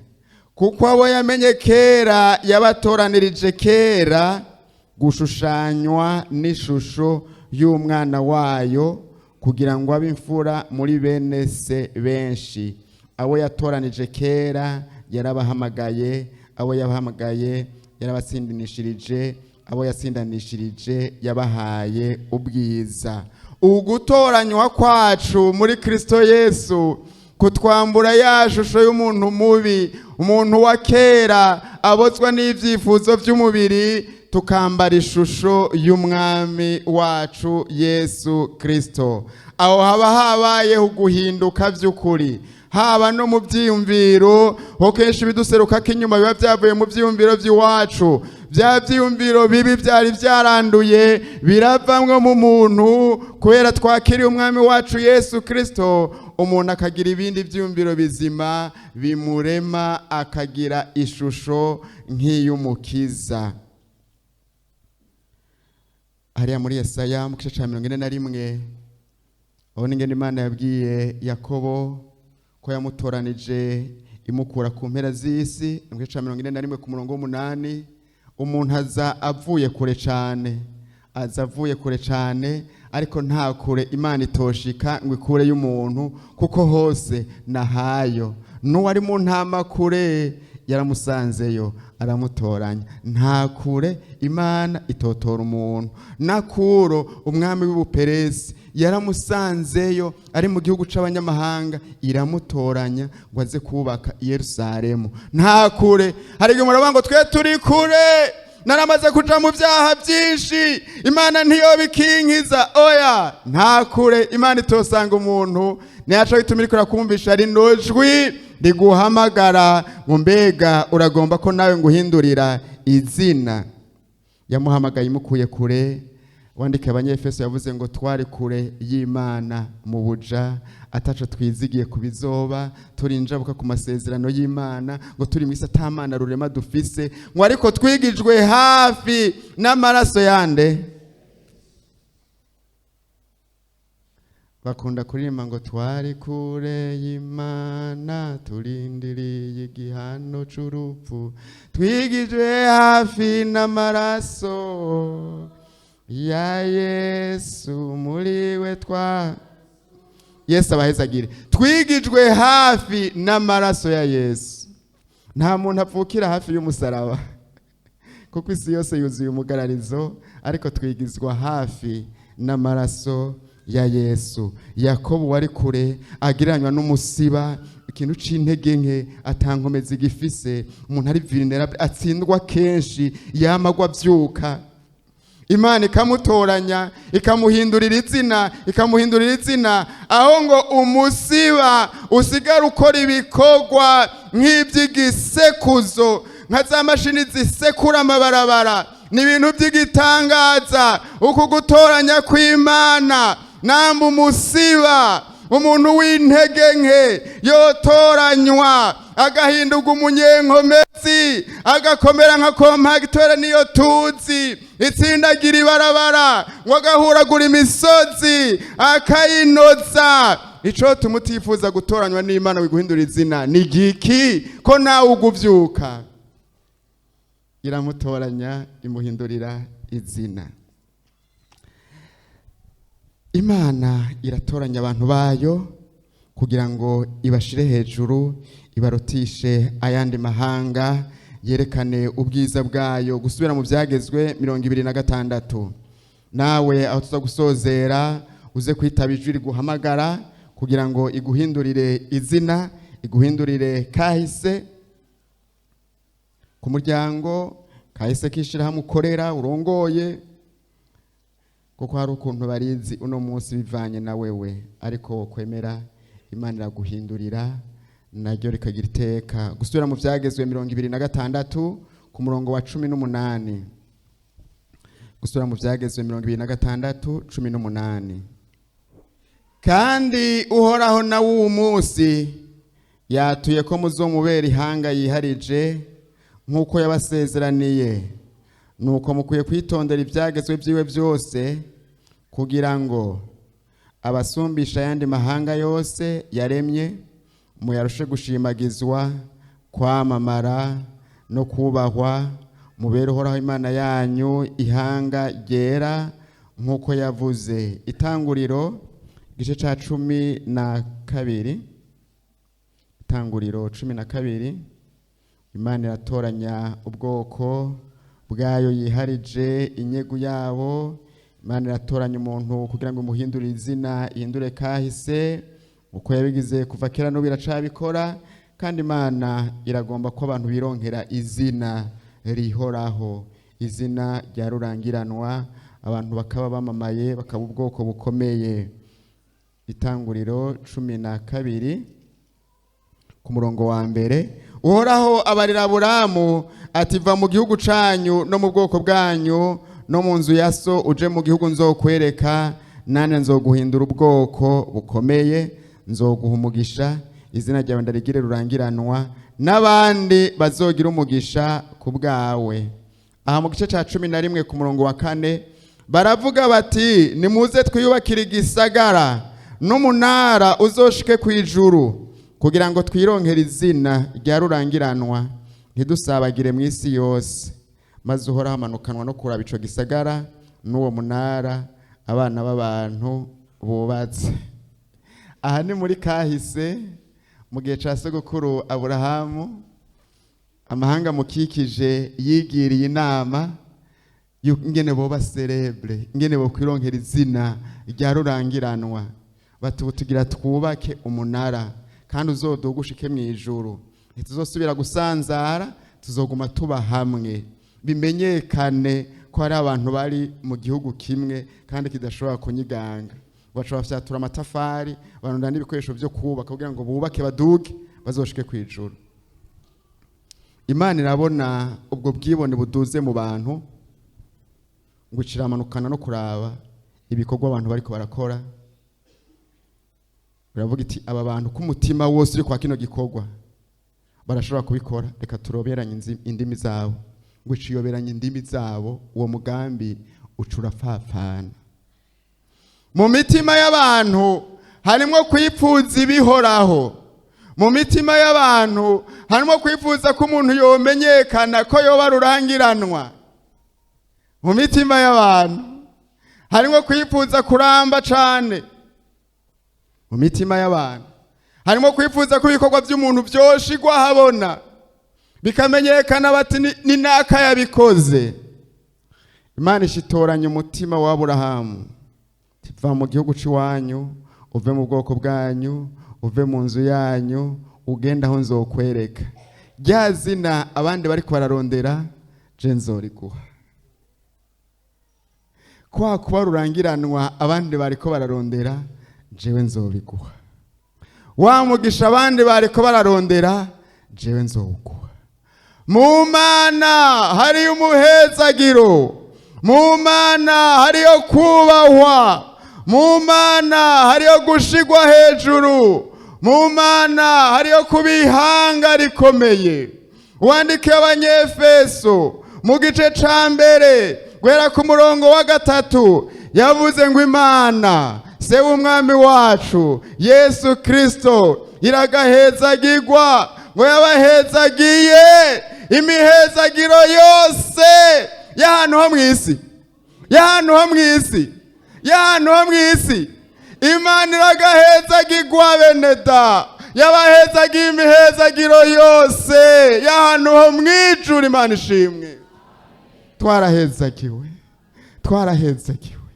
Kuko abo yamenye kera yabatoranirije kera gushushanywa n'ishusho y'umwana wayo, kugira ngo abe imfura muri bene se benshi. Abo yatoranije kera yarabahamagaye, abo yabahamagaye yarabatsindanishirije, abo yatsindanishirije yabahaye ubwiza. Ugutoranywa kwacu muri Kristo Yesu kutwambura ya shusho y'umuntu mubi, umuntu wa kera abozwa n'ibyifuzo by'umubiri, tukambara ishusho y'umwami wacu Yesu Kristo. Aho haba habayeho guhinduka by'ukuri, haba no mu byiyumviro. Ho kenshi biduseruka ko inyuma biba byavuye mu byiyumviro by'iwacu. Bya byiyumviro bibi byari byaranduye biravamwo mu muntu, kubera twakiriye umwami wacu Yesu Kristo. Umuntu akagira ibindi byiyumviro bizima bimurema, akagira ishusho nk'iy'Umukiza. Hariya muri Yesaya mu gice cya 41, aho n'ingene Imana yabwiye Yakobo ko yamutoranije imukura ku mpera z'isi. Mu gice cya 41 ku murongo w'umunani, umuntu aza avuye kure cyane, aza avuye kure cyane, ariko nta kure Imana itoshika ngo ikure y'umuntu, kuko hose nahayo. N'uwari mu ntama kure yaramusanzeyo aramutoranya. Nta kure Imana itotora umuntu. Nakuro umwami w'Ubuperesi yaramusanzeyo ari mu gihugu c'abanyamahanga, iramutoranya ngo aze kubaka Yerusalemu. Nta kure. Hari igihe muravuga ngo twe turi kure, naramaze kuja mu byaha byinshi, Imana ntiyobikinkiza. Oya, nta kure Imana itosanga umuntu. Niyaca bituma iriko irakumvisha rino jwi riguhamagara ngo mbega uragomba ko nawe nguhindurira izina. Yamuhamagaye imukuye kure. Wandike Abanyefeso yavuze ngo twari kure y'Imana mu buja, ataco twizigiye kubizoba, turi injabuka ku masezerano y'Imana, ngo turi mw'isi atamana rurema dufise, ngo ariko twigijwe hafi n'amaraso yande. Bakunda kuririmba ngo twari kure y'Imana turindiriye igihano c'urupfu, twigijwe hafi n'amaraso ya Yesu, muri we twa Yesu abahezagire. Twigijwe hafi n'amaraso ya Yesu. Nta muntu apfukira hafi y'umusaraba, kuko isi yose yuzuye umugararizo, ariko twigizwa hafi n'amaraso ya Yesu. Yakobo wari kure agereranywa n'umusiba, ikintu c'intege nke, atankomezi gifise, umuntu ari vulnerable, atsindwa kenshi, yamagwa avyuka. Imana ikamutoranya, ikamuhindurira izina, ikamuhindurira izina, aho ngo umusiba usigara ukora ibikorwa nk'iby'igisekuzo, nka za mashini zisekura amabarabara. Ni ibintu by'igitangaza uku gutoranya kw'Imana. Namba umusiba Umuntu w'intege nke yotoranywa agahindurwa umunyenkomezi, agakomera nka compacteur, niyo tuzi itsindagira ibarabara, ngo agahuragura imisozi akayinoza. Ico tumutifuza gutoranywa n'Imana wiguhindura izina ni giki, ko nawe uguvyuka? Iramutoranya, imuhindurira izina. Imana iratoranya abantu bayo kugira ngo ibashire hejuru, ibarutishe ayandi mahanga, yerekane ubwiza bwayo. Gusubira mu Byagezwe 26. Nawe aho tuza gusozera, uze kwitaba ijwi riguhamagara kugira ngo iguhindurire izina, iguhindurire kahise ku muryango, kahise k'ishirahamwe ukorera, urongoye, kuko hari ukuntu barizi uno munsi bivanye na wewe, ariko kwemera Imana iraguhindurira naryo rikagira iteka. Gusubira mu Byagezwe 26 ku murongo wa 18. Gusubira mu Byagezwe 26 18. Kandi Uhoraho nawe uwu munsi yatuye ko muzomubera ihanga yiharije nk'uko yabasezeraniye. Nuko mukwiye kwitondera ibyagezwe byiwe byose, kugira ngo abasumbisha ayandi mahanga yose yaremye, muyarushe gushimagizwa, kwamamara no kubahwa, mubere Uhoraho Imana yanyu ihanga ryera nk'uko yavuze. Itanguriro igice cya 12. Itanguriro 12. Imana iratoranya ubwoko bwayo yiharije, inyegu yabo. Imana iratoranya umuntu kugira ngo imuhindure izina, ihindure kahise, uko yabigize kuva kera n'ubu iracabikora. Kandi Imana iragomba ko abantu bironkera izina rihoraho, izina rya rurangiranwa, abantu bakaba bamamaye, bakaba ubwoko bukomeye. Itanguriro 12 ku murongo wa mbere. Uhoraho abarira Aburamu ati: "Va mu gihugu canyu no mu bwoko bwanyu no mu nzu ya so, uje mu gihugu nzokwereka. Nane nzoguhindura ubwoko bukomeye, nzoguha umugisha, izina ryawe ndarigire rurangiranwa, n'abandi bazogira umugisha ku bwawe." Aha mu gice cya 11 ku murongo wa 4 baravuga bati: "Nimuze twiyubakire igisagara n'umunara uzoshike ku ijuru, kugira ngo twironkere izina rya rurangiranwa, ntidusabagire mu isi yose." Maze Uhoraho amanukanwa no kuraba ico gisagara n'uwo munara abana b'abantu bubatse. Aha ni muri kahise, mu gihe ca sogokuru Aburahamu. Amahanga mukikije yigiriye inama ingene boba célèbre, ingene bokwironkera izina rya rurangiranwa. Bati: "Ubu tugira twubake umunara kandi uzoduga ushike mu ijuru, ntituzosubira gusanzara, tuzoguma tuba hamwe, bimenyekane ko hari abantu bari mu gihugu kimwe kandi kidashobora kunyiganga." Baca bafyatura amatafari, barunda n'ibikoresho byo kubaka kugira ngo bubake, baduge, bazoshike ku ijuru. Imana irabona ubwo bwibone buduze mu bantu, ngo iciramanukana no kuraba ibikorwa abantu bariko barakora. Biravuga iti: "Aba bantu ko umutima wose uri kwa kino gikorwa, barashobora kubikora, reka turoberanye indimi zabo." Ngo iciyoberanye indimi zabo, uwo mugambi uca urapfapfana. Mu mitima y'abantu harimo kwipfuza ibihoraho. Mu mitima y'abantu harimo kwifuza ko umuntu yomenyekana, ko yoba rurangiranwa. Mu mitima y'abantu harimo kwifuza kuramba cane. Mu mitima y'abantu harimo kwifuza ko ibikorwa by'umuntu byoshigwa habona, bikamenyekana, bati: Ni naka yabikoze." Imana ishitoranya umutima wa Aburahamu: "Va mu gihugu c'iwanyu, uve mu bwoko bwanyu, uve mu nzu yanyu, ugende aho nzokwereka. Rya zina abandi bariko bararondera, je nzoriguha. Kwa kuba rurangiranwa abandi bariko bararondera, jewe nzobiguha. Wa mugisha abandi bariko bararondera, jewe nzowuguha." Mu Mana hariyo umuhezagiro, mu Mana hariyo kubahwa. Mu Mana hariyo gushigwa hejuru, mu Mana hariyo kuba ihanga rikomeye. Wandikiye Abanyefeso mu gice ca mbere, guhera ku murongo wa 3, yavuze ngo: "Imana Se w'Umwami wacu Yesu Kristo iragahezagirwa, ngo yabahezagiye imihezagiro yose y'ahantu ho mw'isi, y'ahantu ho mw'isi, y'ahantu ho mw'isi." Imana iragahezagirwa, beneda, yabahezagiye imihezagiro yose y'ahantu ho mw'ijuru. Imana ishimwe. Twarahezagiwe, twarahezagiwe,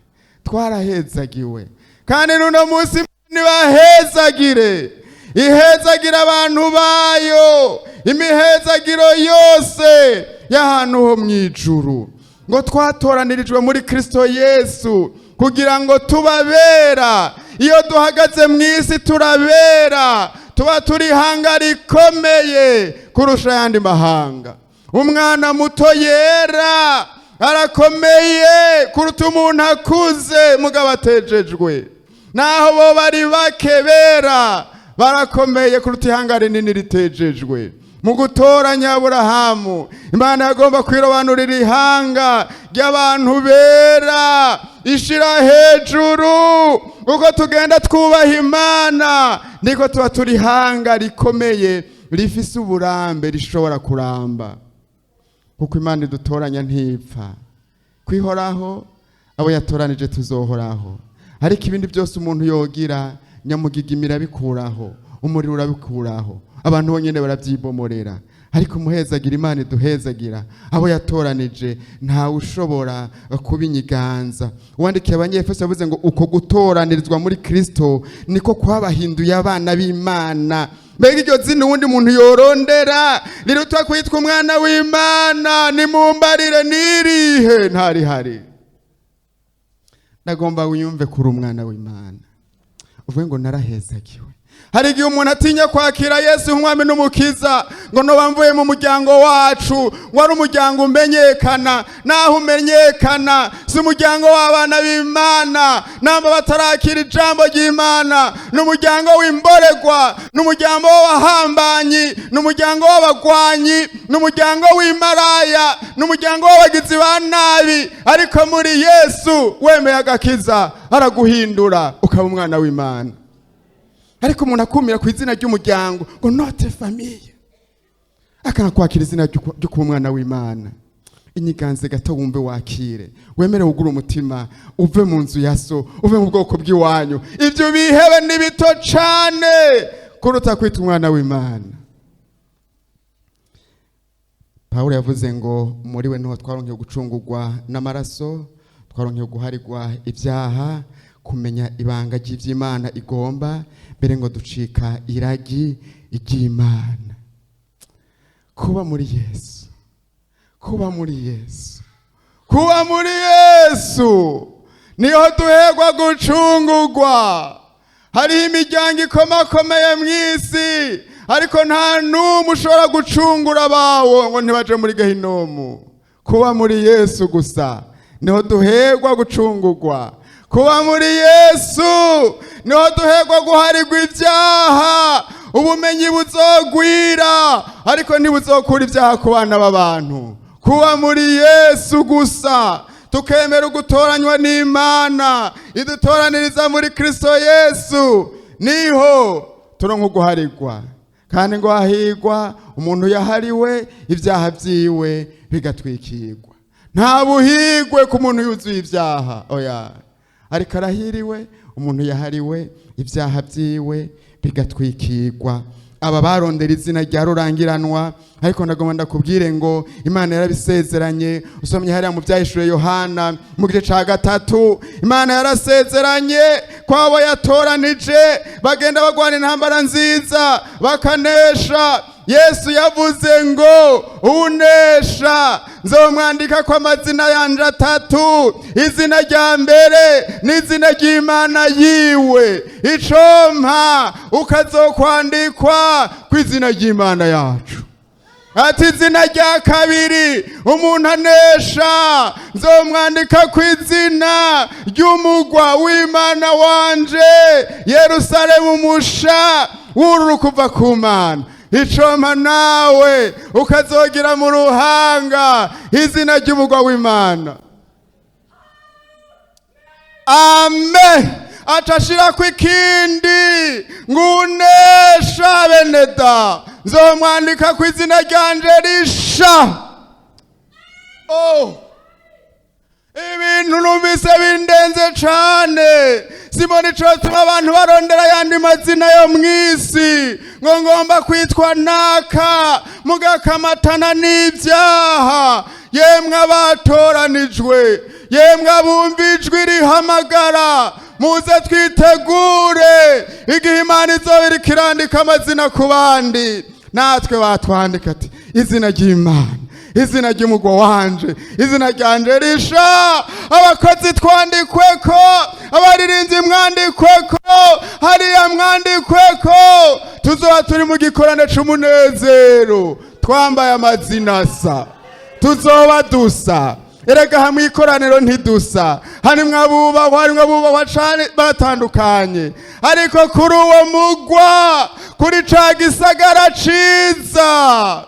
twarahezagiwe. Kandi n'uno munsi ntibahezagire, ihezagira abantu bayo imihezagiro yose y'ahantu ho mw'ijuru, ngo twatoranirijwe muri Kristo Yesu kugira ngo tubabera. Iyo duhagaze mu isi turabera, tuba turi ihanga rikomeye kurusha ayandi mahanga. Umwana muto yera arakomeye kuruta umuntu akuze mugabo atejejwe. Naho bo bari bake bera, barakomeye kuruta ihanga rinini ritejejwe. Mu gutoranya Aburahamu, Imana yagomba kwirobanurira ihanga ry'abantu bera ishira hejuru. Uko tugenda twubaha Imana, niko tuba turi ihanga rikomeye, rifise uburambe, rishobora kuramba, kuko Imana idutoranya ntipfa kwihoraho. Abo yatoranije tuzohoraho. Ariko ibindi byose umuntu yogira, nyamugigima irabikuraho, umuriro urabikuraho, abantu bonyine barabyibomorera. Ariko umuhezagira Imana iduhezagira, abo yatoranije, ntawe ushobora kubinyiganza. Uwandikiye Abanyefeso yavuze ngo uko gutoranirizwa muri Kristo niko kwabahinduye abana b'Imana. Mbega iryo zina uwundi muntu yorondera riruta kwitwa umwana w'Imana? Nimumbarire, nirihe? Ntarihari. Ndagomba wiyumve kuri umwana w'Imana, uvuge ngo: "Narahezagiwe." Hari igihe umuntu atinya kwakira Yesu nk'Umwami n'Umukiza, ngo noba mvuye mu muryango wacu, ngo ari umuryango umenyekana. Naho umenyekana, si umuryango w'abana b'Imana. Namba batarakira ijambo ry'Imana, ni umuryango w'imboregwa, ni umuryango w'abahambanyi, ni umuryango w'abagwanyi, ni umuryango w'imaraya, ni umuryango w'abagizi ba nabi. Ariko muri Yesu wemeye agakiza, araguhindura ukaba umwana w'Imana. Ariko umuntu akumira ku izina ry'umuryango, ngo notre famille, akanakwakira izina ryo kuba umwana w'Imana. Inyiganze gato, wumve, wakire, wemere, wugure umutima, uve mu nzu ya so, uve mu bwoko bw'iwanyu. Ibyo bihebe ni bito cane kuruta kwita umwana w'Imana. Pawulo yavuze ngo muri we niho twaronkeye gucungurwa n'amaraso, twaronkeye guharirwa ibyaha, kumenya ibanga ry'iby'Imana igomba, mbere ngo ducika iragi ry'Imana. Kuba muri Yesu, kuba muri Yesu, kuba muri Yesu niho duherwa gucungurwa. Hariho imiryango ikomakomeye mu isi, ariko nta n'umwe ushobora gucungura abawo ngo ntibaje muri gehinomu. Kuba muri Yesu gusa niho duherwa gucungurwa. Kuba muri Yesu niho duherwa guharirwa ibyaha. Ubumenyi buzogwira, ariko ntibuzokura ibyaha ku bana b'abantu. Kuba muri Yesu gusa, tukemera gutoranywa n'Imana idutoraniriza muri Kristo Yesu, niho turonka guharirwa. Kandi ngo hahigwa umuntu yahariwe ibyaha byiwe bigatwikirwa. Nta buhigwe ku muntu yuzuye ibyaha, oya, ariko arahiriwe umuntu yahariwe ibyaha byiwe bigatwikirwa. Aba barondera izina rya rurangiranwa, ariko ndagomba ndakubwire ngo Imana yarabisezeranye. Usomye hariya mu Byahishuwe Yohana mu gice ca 3, Imana yarasezeranye ko abo yatoranije bagenda bagwana intambara nziza, bakanesha. Yesu yavuze ngo: "Unesha nzomwandika ko amazina yanje atatu. Izina rya mbere ni izina ry'Imana yiwe." Icompa ukazokwandikwa ku izina ry'Imana yacu. Ati izina rya kabiri umuntu anesha nzomwandika ku izina ry'umugwa w'Imana wanje, Yerusalemu musha wururu kuva ku Mana. Icompa nawe ukazogira mu ruhanga izina ry'umugwa w'Imana. Amen. Acashirako ikindi, ngunesha beneda nzomwandika ku izina ryanje risha. Oh, ibintu numvise bindenze cane. Simoni cotuma abantu barondera ayandi mazina yo mw'isi, ngo ngomba kwitwa naka, mugakamatana n'ivyaha. Yemwe abatoranijwe, yemwe abumva ijwi rihamagara, muze twitegure igihe Imana izoba iriko irandika amazina ku bandi. Natwe batwandika ati izina ry'Imana, izina ry'umugwa wanje, izina ryanje risha. Abakozi twandikweko, abaririmbyi mwandikweko, hariya mwandikweko. Tuzoba turi mu gikorane c'umunezero, twambaye amazina asa, tuzoba dusa. Erega hamwe ikoraniro ntidusa, harimwo abubahwa, harimwo abubahwa cane batandukanye, ariko kuri uwo mugwa, kuri ca gisagara ciza,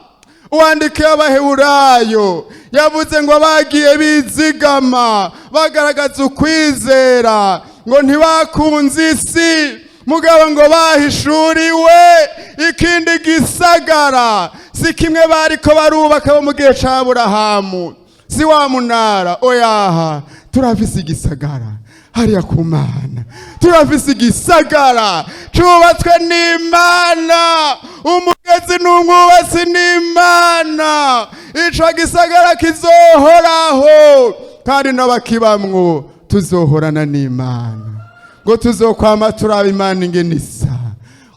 uwandikiye Abaheburayo yavuze ngo bagiye bizigama bagaragaza ukwizera, ngo ntibakunze isi, mugabo ngo bahishuriwe ikindi gisagara, si kimwe bariko barubaka bo mu gihe ca Aburahamu, si wa munara. Oyaha, turafise igisagara hariya ku Mana, turafise igisagara cubatswe n'Imana, umugezi n'umwubatsi n'Imana. Ico gisagara kizohoraho, kandi n'abakibamwo tuzohorana n'Imana, ngo tuzokwama turaba Imana ingene isa,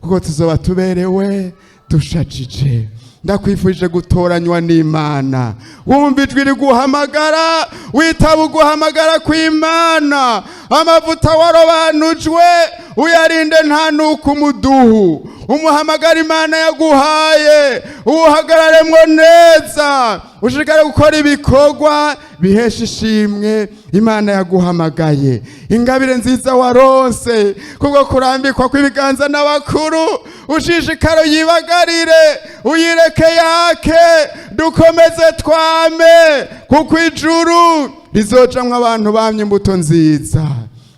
kuko tuzoba tuberewe dushajije. Ndakwifurije gutoranywa n'Imana. Wumva ijwi riguhamagara, witaba uguhamagara kw'Imana. Amavuta warobanujwe uyarinde nta nuko umuduhu. Umuhamagara Imana yaguhaye uwuhagararemwo neza, ushishikare gukora ibikorwa bihesha ishimwe Imana yaguhamagaye. Ingabire nziza waronse kubwo kurambikwa kw'ibiganza n'abakuru, ushishikare uyibagarire, uyireke yake. Dukomeze twame, kuko ijuru rizocamwo abantu bamye imbuto nziza.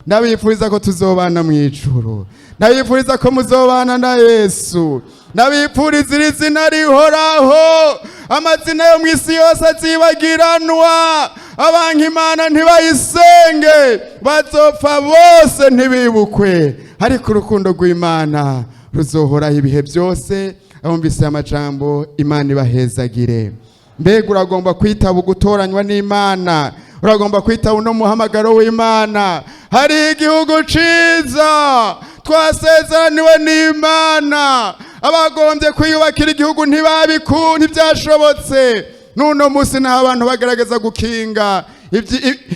Ndabifuriza ko tuzobana mu ijuru, ndabifuriza ko muzobana na Yesu, ndabifuriza iri zina rihoraho. Amazina yo mu isi yose azibagiranwa, abanka Imana ntibayisenge bazopfa bose ntibibukwe, ariko urukundo rw'Imana ruzohoraho ibihe byose. Abumvise amajambo, Imana ibahezagire. Mbega uragomba kwitaba ugutoranywa n'Imana? Uragomba kwitaba uno muhamagaro w'Imana? Hari igihugu ciza twasezeraniwe n'Imana. Abagombye kwiyubakira igihugu ntibyashobotse. N'uno munsi naho abantu bagerageza gukinga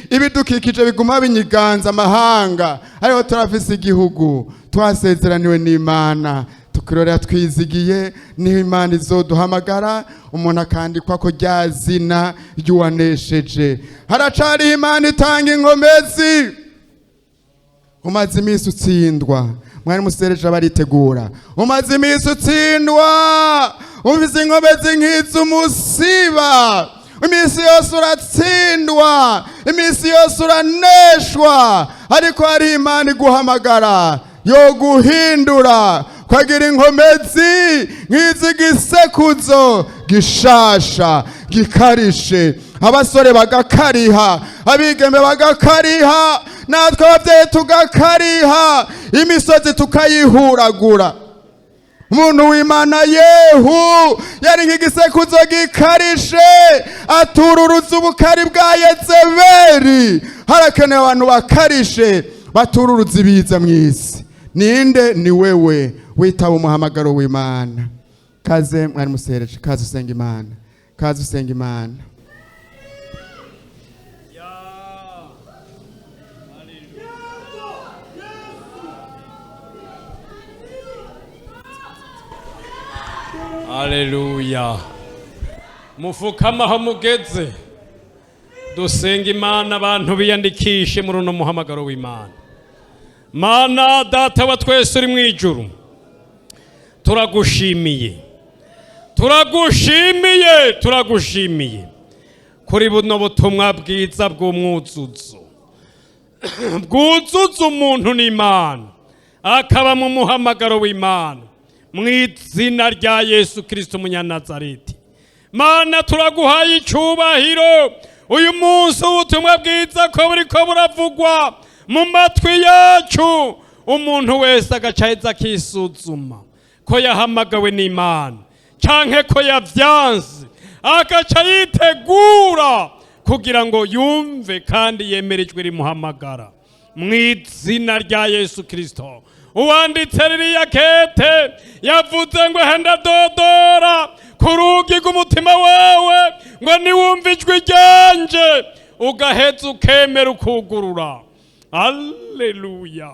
ibidukikije biguma binyiganza amahanga, ariko turafise igihugu twasezeraniwe n'Imana, tukirorera twizigiye. Niho Imana izoduhamagara, umuntu akandikwa ko rya zina ry'uwanesheje. Haracariho Imana itanga inkomezi. Umaze iminsi utsindwa, mwari musereje baritegura. Umaze iminsi utsindwa, umvise inkomezi nk'iz'umusiba. Iminsi yose uratsindwa, iminsi yose uraneshwa, ariko hari Imana iguhamagara yo guhindura ukagira inkomezi nk'iz'igisekuzo gishasha gikarishe. Abasore bagakariha, abigeme bagakariha, natwe ababyeyi tugakariha, imisozi tukayihuragura. Umuntu w'Imana Yehu yari nk'igisekuzo gikarishe, atururuza ubukari bwa Yezebeli. Harakenewe abantu bakarishe batururuza ibiza mu isi. Ninde? Ni wewe witaba umuhamagaro w'Imana. Kaze mwari musereje, kaze usenga Imana, kaze usenga Imana. Haleluya. Mufukama aho mugeze, dusenga Imana. Abantu biyandikishe muri uno muhamagaro w'Imana. Mana Data wa twese uri mu ijuru, turagushimiye, turagushimiye, turagushimiye kuri buno butumwa bwiza bw'umwuzuzo, bwuzuza umuntu n'Imana, akaba mu muhamagaro w'Imana, mu izina rya Yesu Kirisito umunyanazareti. Mana, turaguhaye icyubahiro. Uyu munsi ubutumwa bwiza ko buriko buravugwa mu matwi yacu, umuntu wese agaca aheza akisuzuma ko yahamagawe n'Imana canke ko yavyanse, agaca yitegura kugira ngo yumve kandi yemere ijwi rimuhamagara, mu izina rya Yesu Kirisito. Uwanditse ririya kete yavuze ngo: "Henda dodora ku rugi rw'umutima wawe, ngo niwumve ijwi ryanje ugaheza ukemera ukugurura, alleluya,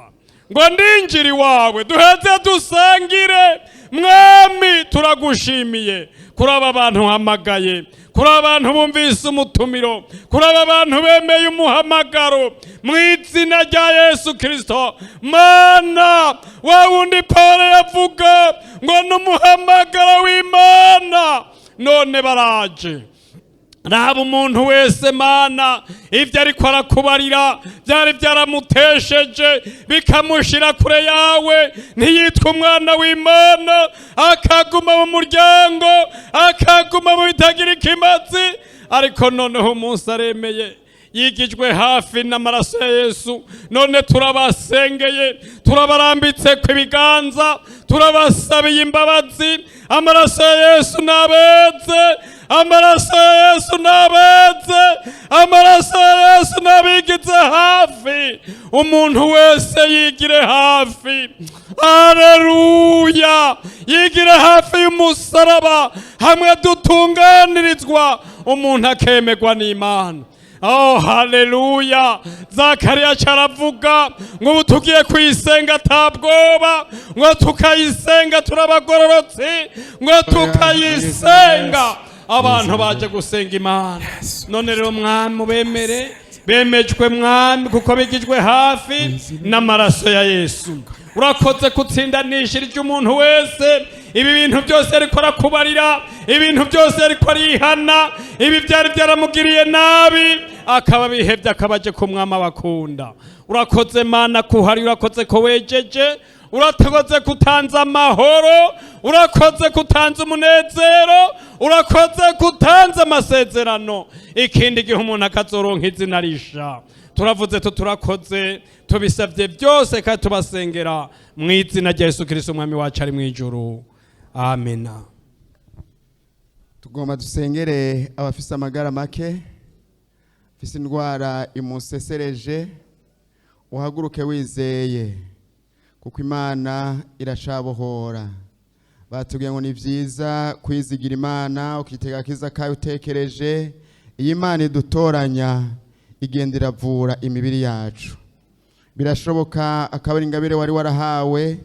ngo ndinjire iwawe duheze dusangire." Mwami, turagushimiye kuri aba bantu uhamagaye, kuri aba bantu bumvise umutumiro, kuri aba bantu bemeye umuhamagaro, mu izina rya Yesu Kirisito. Mana, wa wundi Paul yavuga ngo n'umuhamagaro w'Imana, none baraje. Raba umuntu wese, Mana, ibyo ariko arakubarira byari byaramutesheje, bikamushyira kure yawe, ntiyitwe umwana w'Imana, akaguma mu muryango, akaguma mu bitagira ikimazi. Ariko noneho umunsi aremeye, yigijwe hafi n'amaraso ya Yesu. None turabasengeye, turabarambitse ku ibiganza, turabasabiye imbabazi. Amaraso ya Yesu nabeze, amaraso ya Yesu nabeze, amaraso ya Yesu nabigize hafi. Umuntu wese yigire hafi, aleluya, yigire hafi y'umusaraba, hamwe dutunganirizwa, umuntu akemerwa n'Imana. Oh, haleluya! Zakariya caravuga ngo ubu tugiye kuyisenga atabwoba, ngo tukayisenga turabagororotsi, ngo tukayisenga. Abantu baje gusenga Imana. None rero, Mwami, ubemere bemejwe, Mwami, kuko bigijwe hafi n'amaraso ya Yesu. Urakoze kutsindanishirije umuntu wese ibi bintu byose ariko arakubarira, ibintu byose ariko arihana, ibi byari byaramugiriye nabi, akaba bihebye, akaba aje ku Mwami abakunda. Urakoze, Mana, kuhari. Urakoze ko wejeje, urakoze kutanze amahoro, urakoze kutanze umunezero, urakoze kutanze amasezerano, ikindi gihe umuntu akazoronka izina risha. Turavuze tu turakoze, tubisabye byose kandi tubasengera mu izina rya Yesu Kirisito umwami wacu ari mu ijuru. Amena. Tugomba dusengere abafise amagara make, afise indwara imusesereje. Uhaguruke wizeye, kuko Imana iracabohora. Batubwiye ngo ni byiza kwizigira Imana, ukitega akiza kayo utekereje. Iyi Imana idutoranya igenda iravura imibiri yacu. Birashoboka akaba ari ingabire wari warahawe,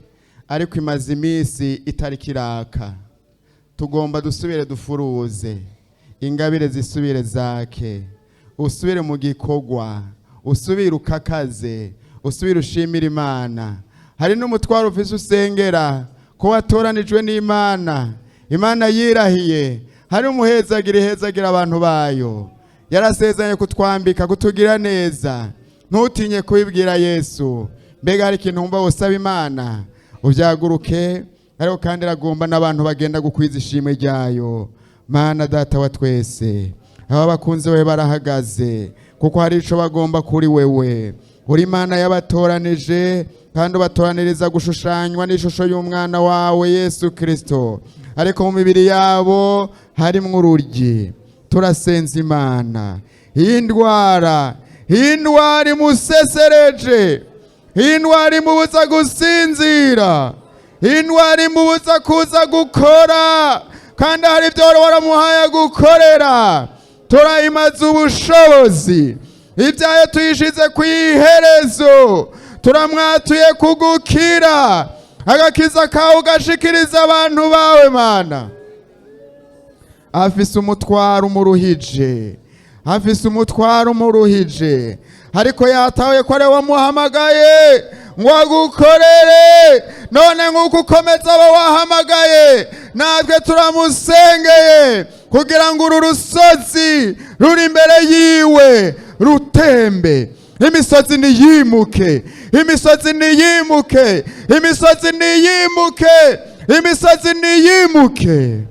ariko imaze iminsi itari kiraka. Tugomba dusubire dufuruze ingabire, zisubire zake, usubire mu gikorwa, usubire ukakaze, usubire ushimire Imana. Hari n'umutwaro ufise usengera, ko watoranijwe n'Imana. Imana yirahiye, hari umuhezagira ihezagira abantu bayo, yarasezeranye kutwambika, kutugira neza. Ntutinye kubibwira Yesu. Mbega hari ikintu wumva wosaba Imana? Ubyaguruke. Ariko kandi iragomba n'abantu bagenda gukwiza ishimwe ryayo. Mana Data wa twese, aba bakunzi bawe barahagaze kuko hari ico bagomba kuri wewe. Uri Imana yabatoranije, kandi ubatoraniriza gushushanywa n'ishusho y'umwana wawe Yesu Kristo, ariko mu mibiri yabo harimwo ururyi. Turasenza Imana, iyi ndwara, iyi ndwara imusesereje, iyi ndwara imubuza gusinzira, iyi ndwara imubuza kuza gukora, kandi hari ibyo wari waramuhaye gukorera, turayimaze ubushobozi. Ibyayo tuyishize ku iherezo. Turamwatuye kugukira, agakiza kawe ugashikiriza abantu bawe. Mana. Afise umutwaro umuruhije, afise umutwaro umuruhije, ariko yatawe ko ari we wamuhamagaye ngo agukorere. None nk'uko ukomeza abo wahamagaye, natwe turamusengeye kugira ngo uru rusozi ruri imbere yiwe rutembe. Imisozi niyimuke, imisozi niyimuke, imisozi niyimuke, imisozi niyimuke.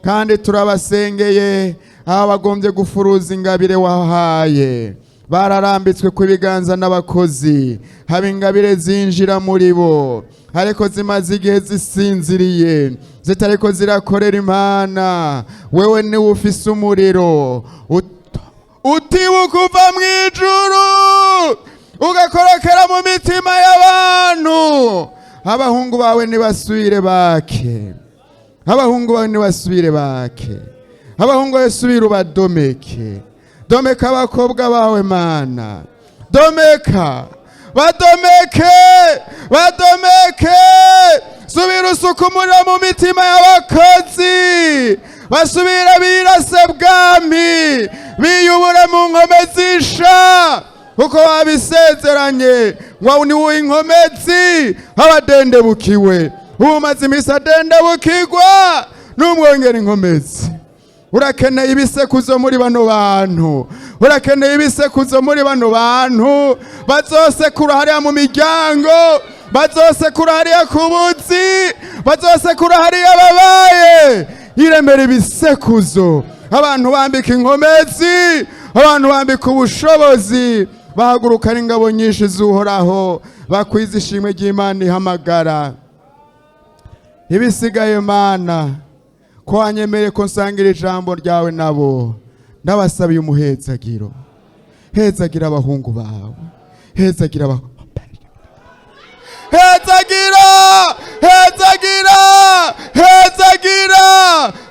Kandi turabasengeye aba bagombye gufuruza ingabire wahaye, bararambitswe ku biganza n'abakozi, haba ingabire zinjira muri bo, ariko zimaze igihe zisinziriye, zitariko zirakorera Imana. Wewe niwe ufise umuriro utibuka uva mu ijuru ugakorokera mu mitima y'abantu. Abahungu bawe ntibasubire bake, abahungu bawe ntibasubire bake, abahungu bawe subira ubadomeke. Domeka abakobwa bawe Mana, domeka, badomeke, badomeke. Subira usuka umuriro mu mitima y'abakozi, basubira birase bwami, biyubure mu nkomezi isha, kuko wabisezeranye ngo niwe inkomezi abadendebukiwe. Umaze iminsi adendebukirwa, n'umwongera inkomezi. Urakeneye ibisekuzo muri bano bantu, urakeneye ibisekuzo muri bano bantu bazosekura hariya mu miryango, bazosekura hariya ku buzi, bazosekura hariya babaye. Iremera ibisekuzo, abantu bambika inkomezi, abantu bambika ubushobozi, bahaguruka ari ingabo nyinshi z'Uhoraho, bakwiza ishimwe ry'Imana ihamagara. Ibisigaye Mana, ko wanyemereye ko nsangira ijambo ryawe nabo, ndabasabiye umuhezagiro. Hezagira abahungu bawe, hezagira hezagira, hezagira, hezagira,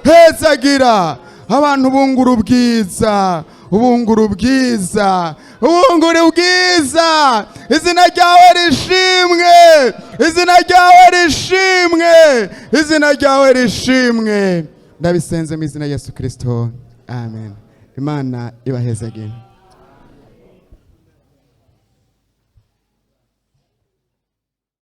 hezagira abantu. Bungura ubwiza, ubungura ubwiza, ubungura ubwiza. Izina ryawe rishimwe, izina ryawe rishimwe, izina ryawe rishimwe. Ndabisenze mu izina rya Yesu Kristo, amen. Imana ibahezagire.